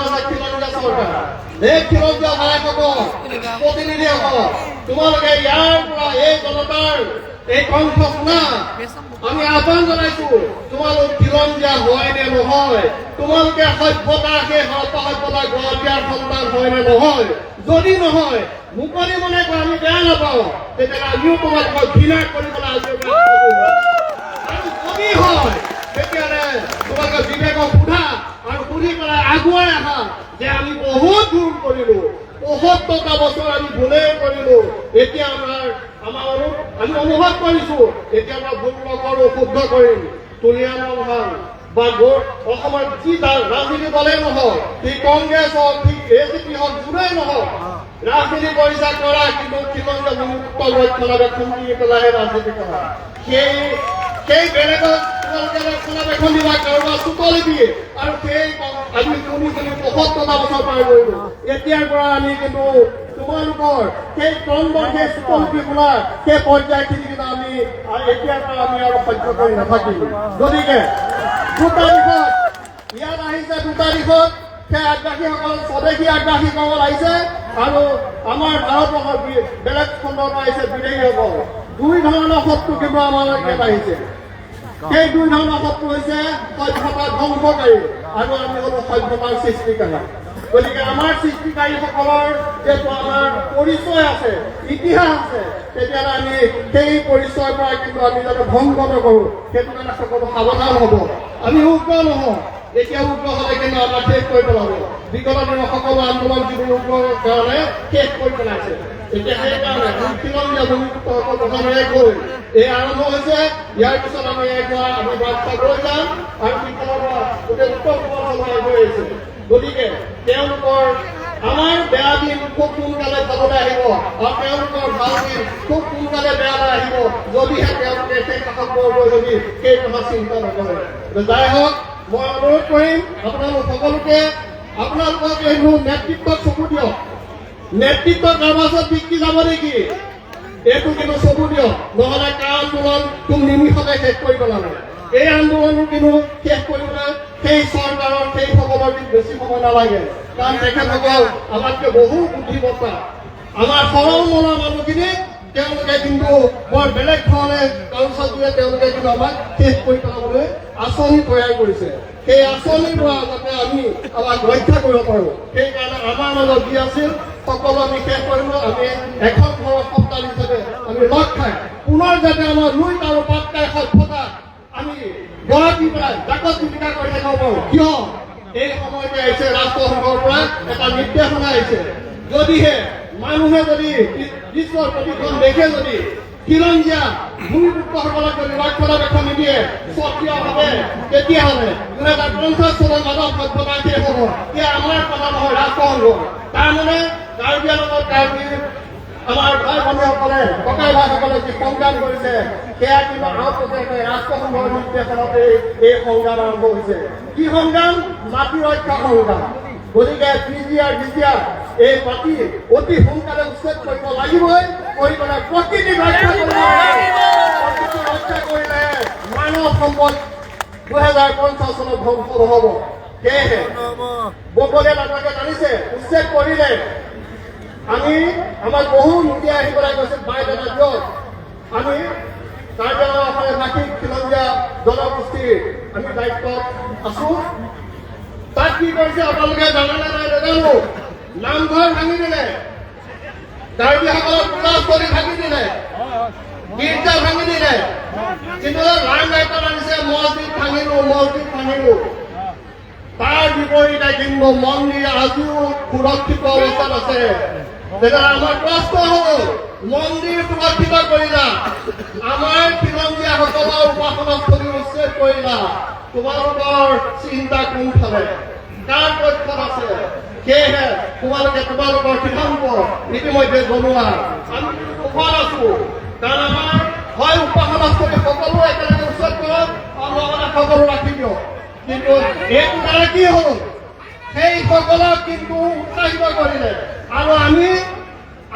আছে খিলঞ্জীয়া চৰকাৰ। এই খিলঞ্জীয়া ভাইসকল, প্ৰতিনিধিসকল, তোমালোকে ইয়াৰ পৰা এই জনতাৰ এই কণ্ঠ শুনা। আমি আহ্বান জনাইছো, তোমালোক খিলঞ্জীয়া হয় নে নহয়? তোমালোকে সভ্যতা, সেই হৰপ্পা সভ্যতা গঢ় দিয়াৰ সন্তান হয় নে নহয়? যদি নহয়, মুকলি মনে কয়, আমি বেয়া নাপাওঁ, তেতিয়াহ'লে আমিও তোমালোকক ঘৃণা কৰিবলৈ আজিৰ পৰা আৰু যদি হয়, তেতিয়াহ'লে তোমালোকে বিবেকক সোধা আৰু সুধি পেলাই আগুৱাই আহা যে আমি বহুত ভুল কৰিলো, 75টা বছৰ আমি ভুলেই কৰিলো। এতিয়া আমাৰ আমি অনুভৱ কৰিছো, এতিয়া আমৰা ভুল নকৰো, শুদ্ধ কৰিম। তুলিয়ান ৰংহাং বা অসমৰ যি ৰাজনীতি দলেই নহওক, ঠিক কংগ্ৰেছ হওক, ঠিক এজিপি হওক, যোনেই নহওক, ৰাজনীতি কৰিছা কৰা, কিন্তু খিলঞ্জীয়া ভূমিপুত্ৰ ৰক্ষণাবেক্ষণ দি পেলাইহে ৰাজনীতি কৰা। সেই সেই বেলেগক তোমালোকে ৰক্ষণাবেক্ষণ দিবা কাৰোবাৰ চুতলিপি আৰু সেই আমি শুনি শুনি 75টা বছৰ পাৰ কৰিলো। এতিয়াৰ পৰা আমি কিন্তু তোমালোকৰ সেই ক্ৰন্দন, সেই চুতলিপি শুনা সেই পৰ্যায়খিনি কিন্তু আমি এতিয়াৰ পৰা আমি আৰু সহ্য কৰি নাথাকিম। গতিকে দুটা দিশত ইয়াত আহিছে, দুটা দিশত সেই আগ্ৰাসীসকল, স্বদেশী আগ্ৰাসীসকল আহিছে আৰু আমাৰ ভাৰতবৰ্ষৰ বেলেগ খণ্ডৰ পৰা আহিছে বিদেশীসকল। দুই ধৰণৰ শত্ৰু কিন্তু আমাৰ ইয়াত আহিছে। সেই দুই ধৰণৰ শত্ৰু হৈছে সভ্যতা ধ্বংসকাৰী আৰু আমি হলো সভ্যতাৰ সৃষ্টিকাৰী। গতিকে আমাৰ সৃষ্টিকাৰীসকলৰ যিহেতু আমাৰ পৰিচয় আছে, ইতিহাস আছে, তেতিয়াহ'লে আমি সেই পৰিচয়ৰ পৰা কিন্তু আমি যাতে ভংগ নকৰোঁ, সেইটো কাৰণে সকলো সাৱধান হ'ব। আমি উগ্ৰ নহওঁ। এতিয়া উগ্ৰ হ'লে কিন্তু আমাক শেষ কৰি পেলাব। বিগত দিনৰ সকলো আন্দোলন যিবোৰ উগ্ৰৰ কাৰণে শেষ কৰি পেলাইছে। এতিয়া সেইকাৰণে খিলঞ্জীয়া ভূমিপুত্ৰসকল প্ৰথমে এক হৈ এই আৰম্ভ হৈছে। ইয়াৰ পিছত আমি এক হোৱা আমি বাৰ্তা লৈ যাম আৰু সিফালৰ পৰা গোটেই উত্তৰ পূৰ্বাঞ্চল এক হৈ আহিছে। গতিকে তেওঁলোকৰ আমাৰ বেয়া দিন খুব সোনকালে ভাললৈ আহিব আৰু তেওঁলোকৰ ভাল দিন খুব সোনকালে বেয়ালৈ আহিব, যদিহে তেওঁলোকে সেই শাসকবৰ্গই যদি সেই কথা চিন্তা নকৰে। যাই হওক, মই অনুৰোধ কৰিম আপোনালোক সকলোকে, আপোনালোকক এই নেতৃত্বক চকু দিয়ক। নেতৃত্ব কাৰোবাৰ ওচৰত বিক্ৰী যাব নেকি, এইটো কিন্তু চকু দিয়ক। নহ'লে কা আন্দোলন তুম নিমিষতে শেষ কৰি পেলালে। এই আন্দোলন কিন্তু শেষ কৰিবলৈ সেই চৰকাৰৰ সেই সকলৰ কিন্তু বেছি সময় নালাগে, কাৰণ তেখেতসকল আমাতকৈ বহু বুদ্ধিমত্তা। আমাৰ সৰল মনৰ মানুহখিনিক তেওঁলোকে কিন্তু বৰ বেলেগ ধৰণে কালচাৰটোৱে তেওঁলোকে কিন্তু আমাক শেষ কৰি পেলাবলৈ আঁচনি তৈয়াৰ কৰিছে। সেই আঁচনিৰ পৰা যাতে আমি আমাক ৰক্ষা কৰিব পাৰোঁ, সেইকাৰণে আমাৰ মাজত যি আছিল সকলো আমি শেষ কৰিলোঁ। আমি এখন ঘৰৰ সন্তান হিচাপে আমি লগ খাই পুনৰ যাতে আমাৰ লুইত আৰু পাটকাই সভ্যতা আমি গঢ় দি পেলাই জাকত জিলিকা কৰি থাকিব পাৰোঁ। কিয় এই সময়তে আহিছে? ৰাষ্ট্ৰসংঘৰ পৰা এটা নিৰ্দেশনা আহিছে, যদিহে মানুহে যদি বিশ্বৰ প্ৰতিখন দেশে যদি খিলঞ্জীয়া ভূমিপুত্ৰসকলক যদি ৰক্ষণাবেক্ষণ নিদিয়ে স্বকীয়ভাৱে, তেতিয়াহ'লে 2050 চনত মানৱ সভ্যতা শেষ হ'ব। এয়া আমাৰ কথা নহয়, ৰাষ্ট্ৰসংঘৰ। তাৰমানে কাৰ্বি আংলঙত কাৰ্বি আমাৰ ভাই ভনীসকলে, ককাই ভাইসকলে যি সংগ্ৰাম কৰিছে, সেয়া কিন্তু আওপকীয়াকৈ ৰাষ্ট্ৰসংঘৰ নিৰ্দেশনাতে এই সংগ্ৰাম আৰম্ভ হৈছে। কি সংগ্ৰাম? মাটি ৰক্ষা সংগ্ৰাম। গতিকে P G R, D G R এই মাটি অতি সোনকালে উচ্ছেদ কৰিব লাগিবই, কৰি পেলাই প্ৰকৃতি ৰক্ষা কৰিব লাগিব। প্ৰকৃতি ৰক্ষা কৰিলে মানৱ সম্পদ 2050 চনত ধ্বংস নহ'ব। সেয়েহে বকলীয়া আপোনালোকে জানিছে, উচ্ছেদ কৰিলে। আমি আমাক বহু মিডিয়া আহি পেলাই কৈছে বাইট এটা দিয়ক। আমি কাৰ্বি আংলং অসমীয়া ভাষিক খিলঞ্জীয়া জনগোষ্ঠীৰ আমি দায়িত্বত আছো। তাত কি কৰিছে আপোনালোকে জানেনে নাই নাজানো। নামঘৰ ভাঙি দিলে, কাৰ্বিসকলক পূজাস্থলী ভাঙি দিলে, গীৰ্জা ভাঙি দিলে, কিন্তু লাইম লাইটত আনিছে মছজিদ ভাঙিলো, মছজিদ ভাঙিলো। তাৰ বিপৰীতে কিন্তু মন্দিৰ আজিও সুৰক্ষিত অৱস্থাত আছে। তেতিয়া আমাৰ প্ৰশ্ন হ'ল, মন্দিৰ সুৰক্ষিত কৰিলা, আমাৰ খিলঞ্জীয়াসকলৰ উপাসনাস্থলী উচ্ছেদ কৰিলা, তোমালোকৰ চিন্তা কোনফালে, কাৰ পক্ষত আছে? সেয়েহে তোমালোকে তোমালোকৰ সিদ্ধান্ত ইতিমধ্যে জনোৱা। আমি সুখত আছো, কাৰণ আমাৰ হয় উপাসনাস্থলী সকলো একেলগে উচ্ছেদ কৰক আৰু লগতে সকলো ৰাখি দিয়ক। কিন্তু এইটো দ্বাৰা কি হ'ল, সেই সকলক কিন্তু উৎসাহিত কৰিলে আৰু আমি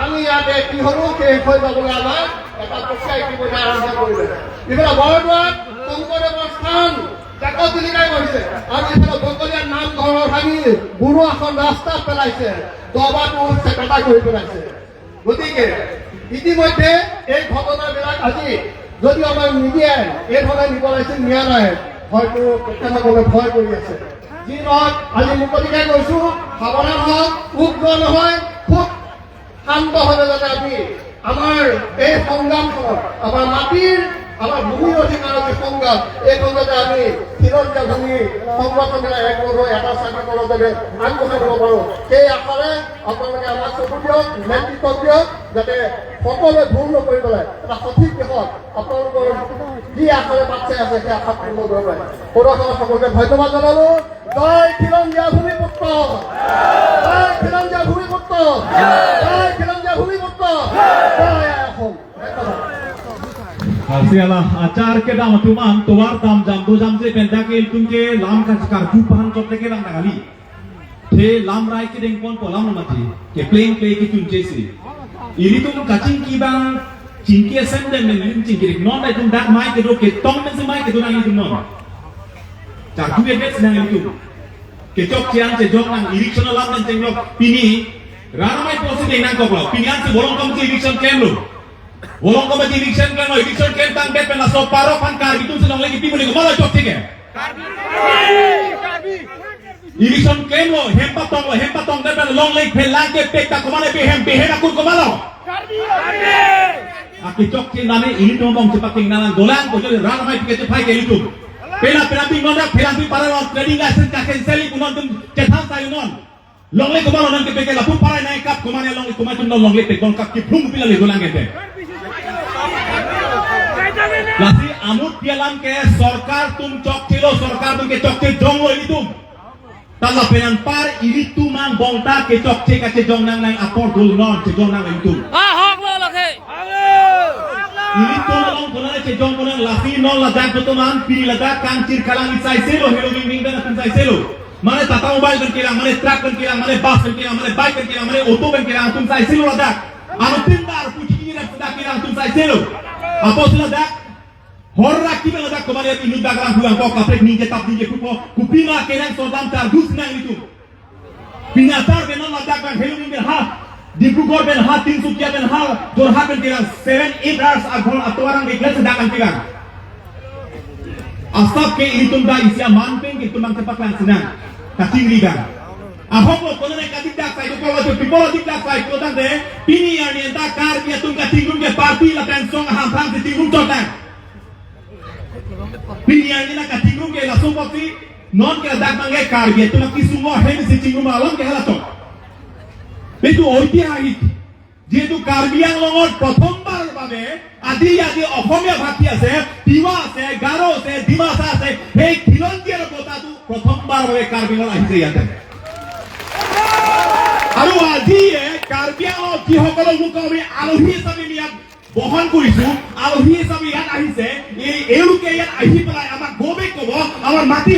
আমি ইয়াতে কি হলো, শেষ হৈ যাবলৈ আমাক এটা প্ৰক্ৰিয়া ইতিমধ্যে আৰম্ভ কৰিলে। ইফালে বৰদোৱাত শংকৰদেৱৰ স্থান জাকত জিলিকাই কৰিছে আৰু ইফালে বকলীয়া নামঘৰৰ ভাঙি গুৰু আসন ৰাস্তাত পেলাইছে, দবাটো চেপেটা কৰি পেলাইছে। গতিকে ইতিমধ্যে এই ঘটনাবিলাক আজি যদি আমাৰ মিডিয়াই এই ধৰণে নিব লাগিছিল, নিয়া নাই, হয়তো তেখেতসকলে ভয় কৰি আছে। যি নহওক, আজি মুকলিকে কৈছো, সাৱধান হওক, উগ্ৰ নহয়, খুব শান্তভাৱে যাতে আমি আমাৰ এই সংগ্ৰামখনত, আমাৰ মাটিৰ, আমাৰ ভূমিৰ অধিকাৰৰ যি সংগ্ৰাম, এইখন যাতে আমি খিলঞ্জীয়া ভূমি সংগঠনবিলাক একলগ হৈ এটা চাকৰি যাতে আগবঢ়াই দিব পাৰোঁ, সেই আশাৰে আপোনালোকে আমাক চকু দিয়ক, নেতৃত্ব দিয়ক, যাতে সকলোৱে ভুল নকৰি পেলাই এটা সঠিক দিশত আপোনালোকৰ যি আশাৰে বাট চাই আছে সেই আশা পূৰ্ণ কৰিব পাৰে। সদস্যসকল সকলোকে ধন্যবাদ জনালো। জয় খিলঞ্জীয়া ভূমিপুত্ৰ, জয় খিলঞ্জীয়া ভূমিপুত্ৰ, জয় খিলঞ্জীয়া ভূমিপুত্ৰ, জয় অসম। ধন্যবাদ। Siala acar ke dam tuman tuar dam jam do jam je penda ke iltum ke lam ka kar ju pahan chot ke bang nagali the lam rai ke deng pon po lam mati ke plane play ke chun che si ilitum kaching ki bang chingki sem den men lim chingki non dai tum dak mai ke do ke tong men se mai ke do nang ilitum non char tu bet nang ilitum ke chok chiang che jong nang election lam men cheng lok pini ramai posi deng nang kok lo pini an se bolong kom che election claim lo bolong kom che election claim lo election claim tang bet pen la so paro pan kar bitum se nong legi pi boli ko malo chok che ke election claim lo hempa tong lo hempa tong bet pen long lek phel lang ke pek ta komale pe hem pe he na kur komalo aki chok che nane ilitum bong che paking nalang golang ko jole ramai pi ke che phai ke ilitum pela pela pi non rak pela pi para lo trading license ka cancel unon tum chethan sai unon long lek komalo nan ke pe ke la pu para nai kap komane long lek komai tum long lek pe gon kap ki phum pila le golang ke lasi amut pialam ke sarkar tum chok chelo sarkar tum ke chok che jong lo ilitum tala penan par ilitum ang bongta ke chok che ka che jong nang nang apor dul non che jong nang ilitum Ah, hok lo lo ke. ilitum long konane che jong konan lasi non la dak toman pi la dak kangchir kalang isai selo helo ring ring ben sai selo মানে Tata mobile ben kilang মানে truck ben kilang মানে বাস ben kilang মানে bike ben kilang মানে auto ben kilang tum sai selo la dak anu tindar puchi ni rak dak kilang tum sai selo apo sila dak horra ki ben dak komane inu dak lang huang ko kaprek ni tap ni kupo kupima kelang sodam tar dus nang itu pinatar ben la dak ben helo ben ha Dibrugarh ben ha Tinsukia ben ha Jorhat ben kilang 7 8 hours aghol atoarang iklas dak kilang asap ke ilitum da isia manpeng ke tumang tepak lang senang kating rigang ahok lo kono kadik dak sai ko lo people dik dak sai ko tang de pini ani enta kar ke tum ka tingum ke party la pen song ham phang se tingum chotang pini ani na ka tingum ke la sopoti non ke dak mange kar ke tum ki sungo hem se tingum alom ke hala chot এইটো ঐতিহাসিক যিহেতু কাৰ্বি আংলঙত প্ৰথমবাৰৰ বাবে আদি আদি অসমীয়া ভাষী আছে, তিৱা আছে, গাৰো আছে, ডিমাচা আছে, সেই খিলঞ্জীয়াৰ বঁটাটো প্ৰথমবাৰৰ বাবে কাৰ্বি আংলং আহিছে ইয়াতে। আৰু আজিয়ে কাৰ্বি আংলঙত যিসকল লোকক আমি আলহী হিচাপে আমি ইয়াত বহন কৰিছো, আলহী হিচাপে ইয়াত আহিছে, এই এওঁলোকে ইয়াত আহি পেলাই আমাক গবেক ক'ব, আমাৰ মাটি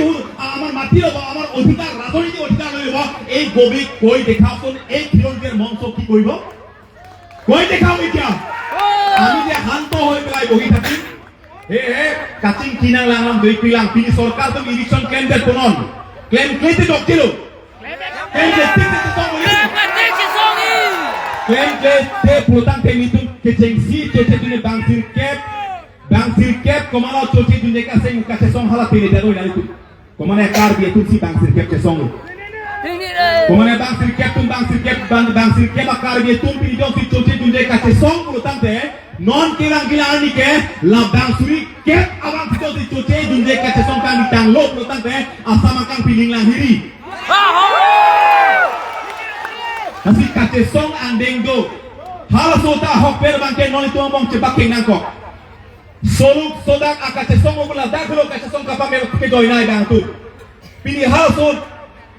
আমাৰ মাটি ল'ব, আমাৰ অধিকাৰ ৰাজনৈতিক অধিকাৰ লৈ ল'ব। এই গবেক কৈ দেখাওকচোন এই খিলঞ্জীয়াৰ মঞ্চ কি কৰিব, কৈ দেখাওক। এতিয়া আমি যে শান্ত হৈ পেলাই বহি থাকিম, সেয়েহে কাচিং কিনাং লাংলাম দুই কিলাং পিনি সরকার তুমি ইলেকশন ক্লেম দে কোনন ক্লেম ক্লেতে ডকিলো ক্লেম দে তিতে তো Tek si songi. Claim ke te pulotang te mitung ke chengsi choche dune bangsir cap komana choche dune ka seng ka song hala tele dado ina itu komana kar bi tu si bangsir cap che song komana bangsir cap tum bangsir cap bang bangsir cap akar bi tum pi jong si choche dune ka che song pulotang te non ke rang gila ani ke la bangsuri cap awang si choche choche dune ka che song kang tang lo pulotang te asama kang piling lang hiri Nasi kace song andeng do hala sota hok per bangke non itu ngomong cepak king nangkok soluk sodak akace song ngobla dak lo kace song kapa mer ke joinai bang tu pini hal sot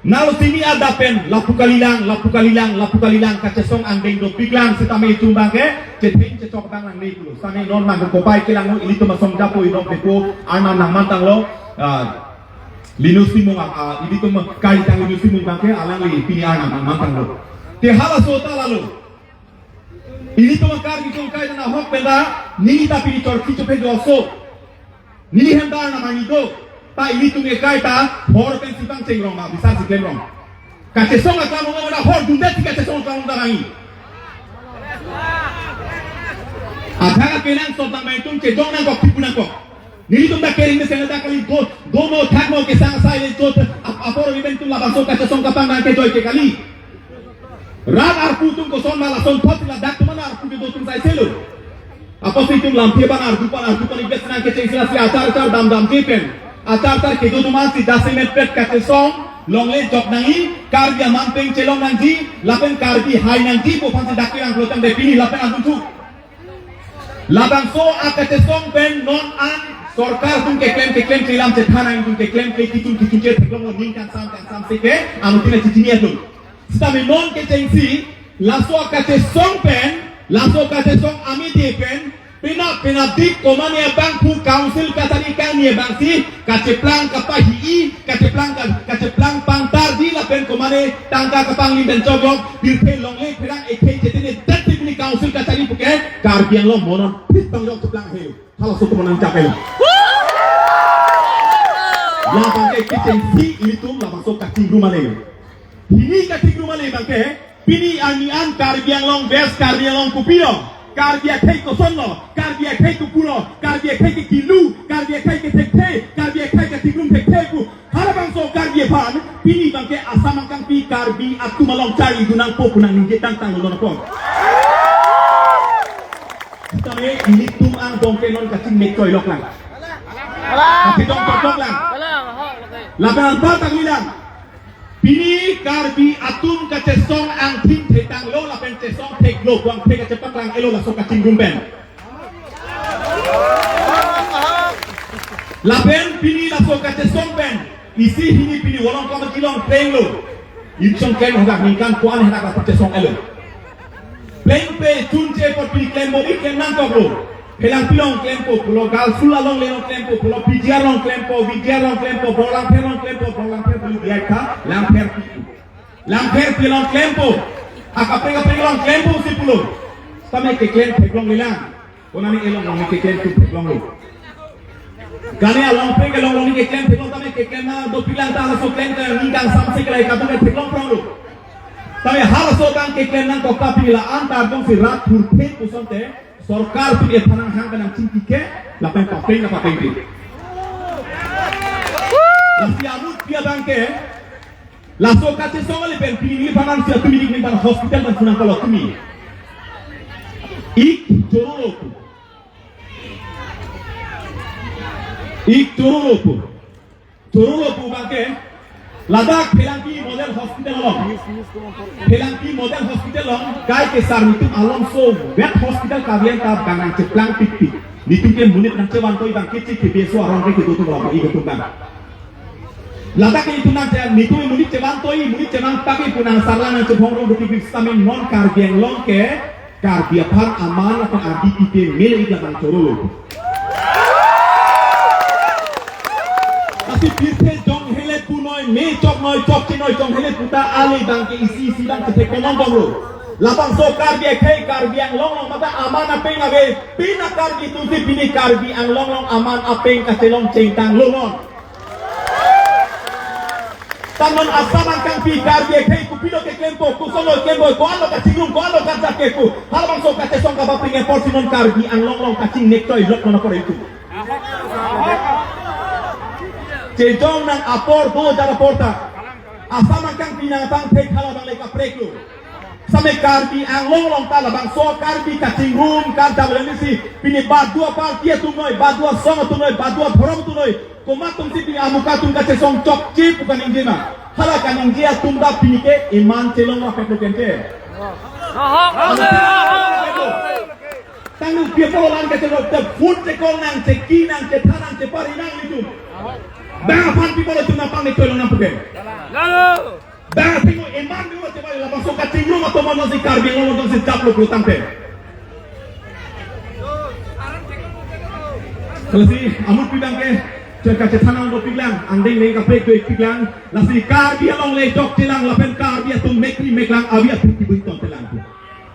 nalo sini ada pen lapukalilang lapukalilang lapukalilang kace song andeng do biglang setame itu bangke ceteng cecok bang lang nei kulo same non mang kopai kelang ili tu masong japo inong bepo anam nang mantang lo linus simung ili tu kali tang linus simung bangke alang li pini anam nang mantang lo Tehala sota lalu. Ini tu makar gitu kai na hok benda nini ta pini chor kicho pe doso. Nini henda na mani do. Ta ini tu nge kai ta hor pen sipang cheng rong ma bisa si klem rong. Ka che song ka mo na hor dunde ti ka che song ka da rangi. Adha ka kenang so ta mai tum che jong nang kok tipu nang kok. Nini tum da kering ne sena da kali go go mo thak mo ke sang sai le jot apor riben tum la baso ka che song ka pang na ke joy ke kali. Rat arpu tum koson malah son pot la dak mana arpu ke dotum sai selo apa sih tum lampia ban arpu pan ibes nang ke chesla si achar char dam dam ke pen achar tar ke do tuman si dase met pet ka song long le jok nangi kar dia man peng chelong nang ji lapen kar di hai nang ji po phan si dak yang klotam de pini lapen antum chu labang so akate song pen non an sarkar tum ke claim chelam che thana tum ke claim ke kitum kitum che theklong ning kan sam se ke anutina chichinia tum Stami non ke chengsi laso kate song pen laso kate song ami di pen pina pina dik komane bang pu council katani kan ye bang si kace plang kapahi kace plang kace plang pangtar di la pen komane tangka kapang lim ben jogok bir pe long le perang ekhe chetene dat pini council katani puke karbiang lo monon pit bang lo plang he hala so komonan chapel la bang ke chengsi ilitum la bang so kati rumale Hini kating rumah le bangke, pini anian karbiang long bes karbiang long kupiro, karbia kei kosonlo, karbia kei kupuro, karbia kei ke kilu, karbia kei ke tekte, karbia kei ke tingrum tekte ku, harabang so karbia pan, pini bangke asamang kang pi karbi atu malong cari gunang po kunang ningge tang tang lon po. Tame ini tum ang dongke non kacing mekoi lok lang. Tapi dong tok lang. Lapan batang ilang. Pini karbi atum kace song ang tim thetang lo la pen che song thek lo guang thek kace paklang elo la so kacing rumben la pen pini la so kace song pen isi hini pini wolong kom kilong pleng lo ipsong ken hoga ningkan kuan hena ka che song elo pleng pe chun che pot pini klem bo klem nang kok lo helang pilong klem po pulo gal sula long lelong klem po pulo pijiar long klem po vijiar long klem po bolang phe long klem po bolang phe pulu biai tha lang pher lang pher pilong klem po akape ka pilong klem po si pulo same ke klem pheklong lilang onani elong long ke klem tu pheklong lo gane along phe ke long long ke klem pheklong tame ke klem na do pilang ta so klem ta ningkang sam se ke lai ka tu pheklong prong lo tame hal so kang ke klem nang kokta pila antar dong si rat phur phe kuson te Sarkar tu dia tanang hang benang cinti ke, lapen papeng apa papeng ti. Lasi amut pia bangke, laso kace songal pen pini panang sia tumi dik pan hospital ban sunang kalau tumi. Ik choroloku, ik choroloku, choroloku bangke. Ladakh Phelangki model hospital long, Phelangki model hospital long, kai ke sar nitum along so wet hospital kavian ta bangang che plang pik pik, nitum ke munit nang che wan toi bang ke che ke beso arong ke dotu lo i gotum bang. Ladakh itu nang che nitum munit che wan toi munit che mang paki punang sarlang nang che bong rong pik pik stamen non karbiang long ke karbia phang aman atau adi ite mele igla bang chorolo. Tapi pirte jong hele punoi me chok noi chok chi noi jong hele puta ale bang ke isi isi bang ke kolong bang lo. Lapang so karbi khei karbi ang long long mata aman apeng ave pina karbi tusi pini karbi ang long long aman apeng ka chelong cheng tang lo non. Tanon asaman kang pi karbi kei ku pilo ke kempo ku sono kempo ko alo ka cingrum ko alo ka jake ku halabang so ka song ka bapring e porsi non karbi ang long long ka cing nektoy lok non akor itu. Cejong nang apor do jara porta. Asaman kang pi nang tang tek halabang le ka preklu. Same karbi ang long long talabang so karbi ka cingrum ka WMC pini badua partia tunoi badua song tunoi badua phorom tunoi komatum si pini amuka tum ka song chok chip bukan injima hala kan injia tumda pini ke iman chelong ra petlo kente tanu people lan ke chelong te food che kol nang che ki nang che thanang che pari nang litum ba pan people tu na pang ni tolong nang puke ba tingo iman ni wa che bali la bang so ka cingrum atau mono si karbi ngono si taplo krutang te Lasi amut pidang ke ceka cethanang do piglang andeng leng ka prek do piglang lasi karbi along le jok telang lapen karbi atum mekri meklang avia piti buiton telang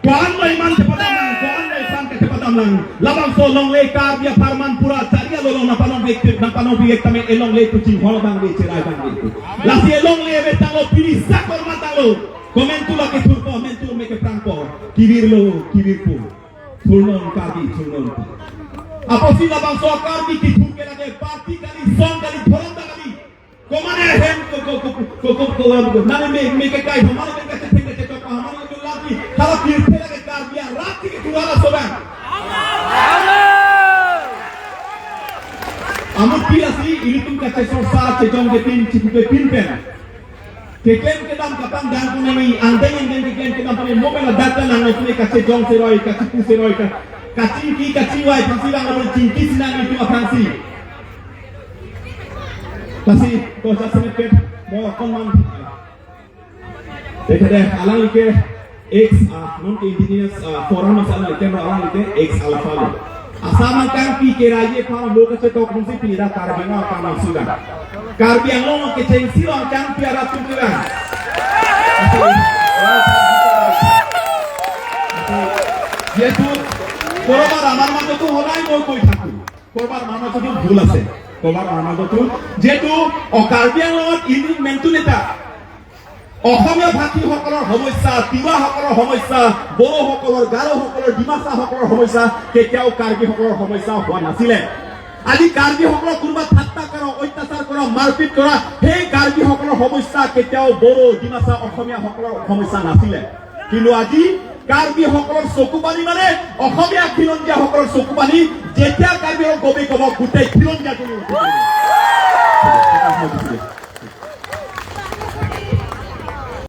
koan lo iman te padam lang koan lo iman te padam lang labang so long le karbi farman pura charia lo long na panon bek na panon bek tame elong le tu ching hol bang le cherai bang le lasi elong le be talo pini sakor matalo komentu la ke thurpo mentu meke prangpo kibir lo kibir pu thurnon karbi thurnon Aposi la bang so karbi ki thur ke lage party kali song kali thoram da kali komane hem ko ko ko ko ko nane me me ke kai hamare ke kache the ke to hamare ke lagi khala pir the lage karbi raat ki thurala soban amur pi asi ilitum kache so sa che jong ke tin chipu ke pin pen ke klem ke dam kapang dan ko nei andeng andeng ke klem ke dam pane mobile data nang ne kache jong se roi kache pu se roi ka kacing ki kacing wai pasti bang nomor cingki sinang itu apransi pasti kau jasa mepet mau konman deh deh alang like X non indigenous forum masalah like alang like X alpha lo asama kan pi ke raje phar lok se to kongsi pira karbina ka sudah karbi ang long ke cengsi ang kan pi ara tu ke যেহেতু করবার আমার মাজতো হলাই মই কই থাকো করবার আমার মাজতো ভুল আছে করবার আমার মাজতো যেহেতু কাৰ্বি আংলঙত ইনি মেনটো নেতা অসমীয়া ভাষীসকলৰ সমস্যা তিৱাসকলৰ সমস্যা বড়োসকলৰ গাৰোসকলৰ ডিমাচাসকলৰ সমস্যা কেতিয়াও কাৰ্বিসকলৰ সমস্যা হোৱা নাছিলে। আজি কাৰ্বিসকলক কোনোবা ঠাট্টা কৰা অত্যাচাৰ কৰা মাৰপিট কৰা সেই কাৰ্বিসকলৰ সমস্যা কেতিয়াও বড়ো ডিমাচা অসমীয়াসকলৰ সমস্যা নাছিলে। কিন্তু আজি কাৰ্বিসকলৰ চকু পানী মানে অসমীয়া খিলঞ্জীয়াসকলৰ চকু পানী যেতিয়া কাৰ্বিসকল গবি কব গোটেই খিলঞ্জীয়া।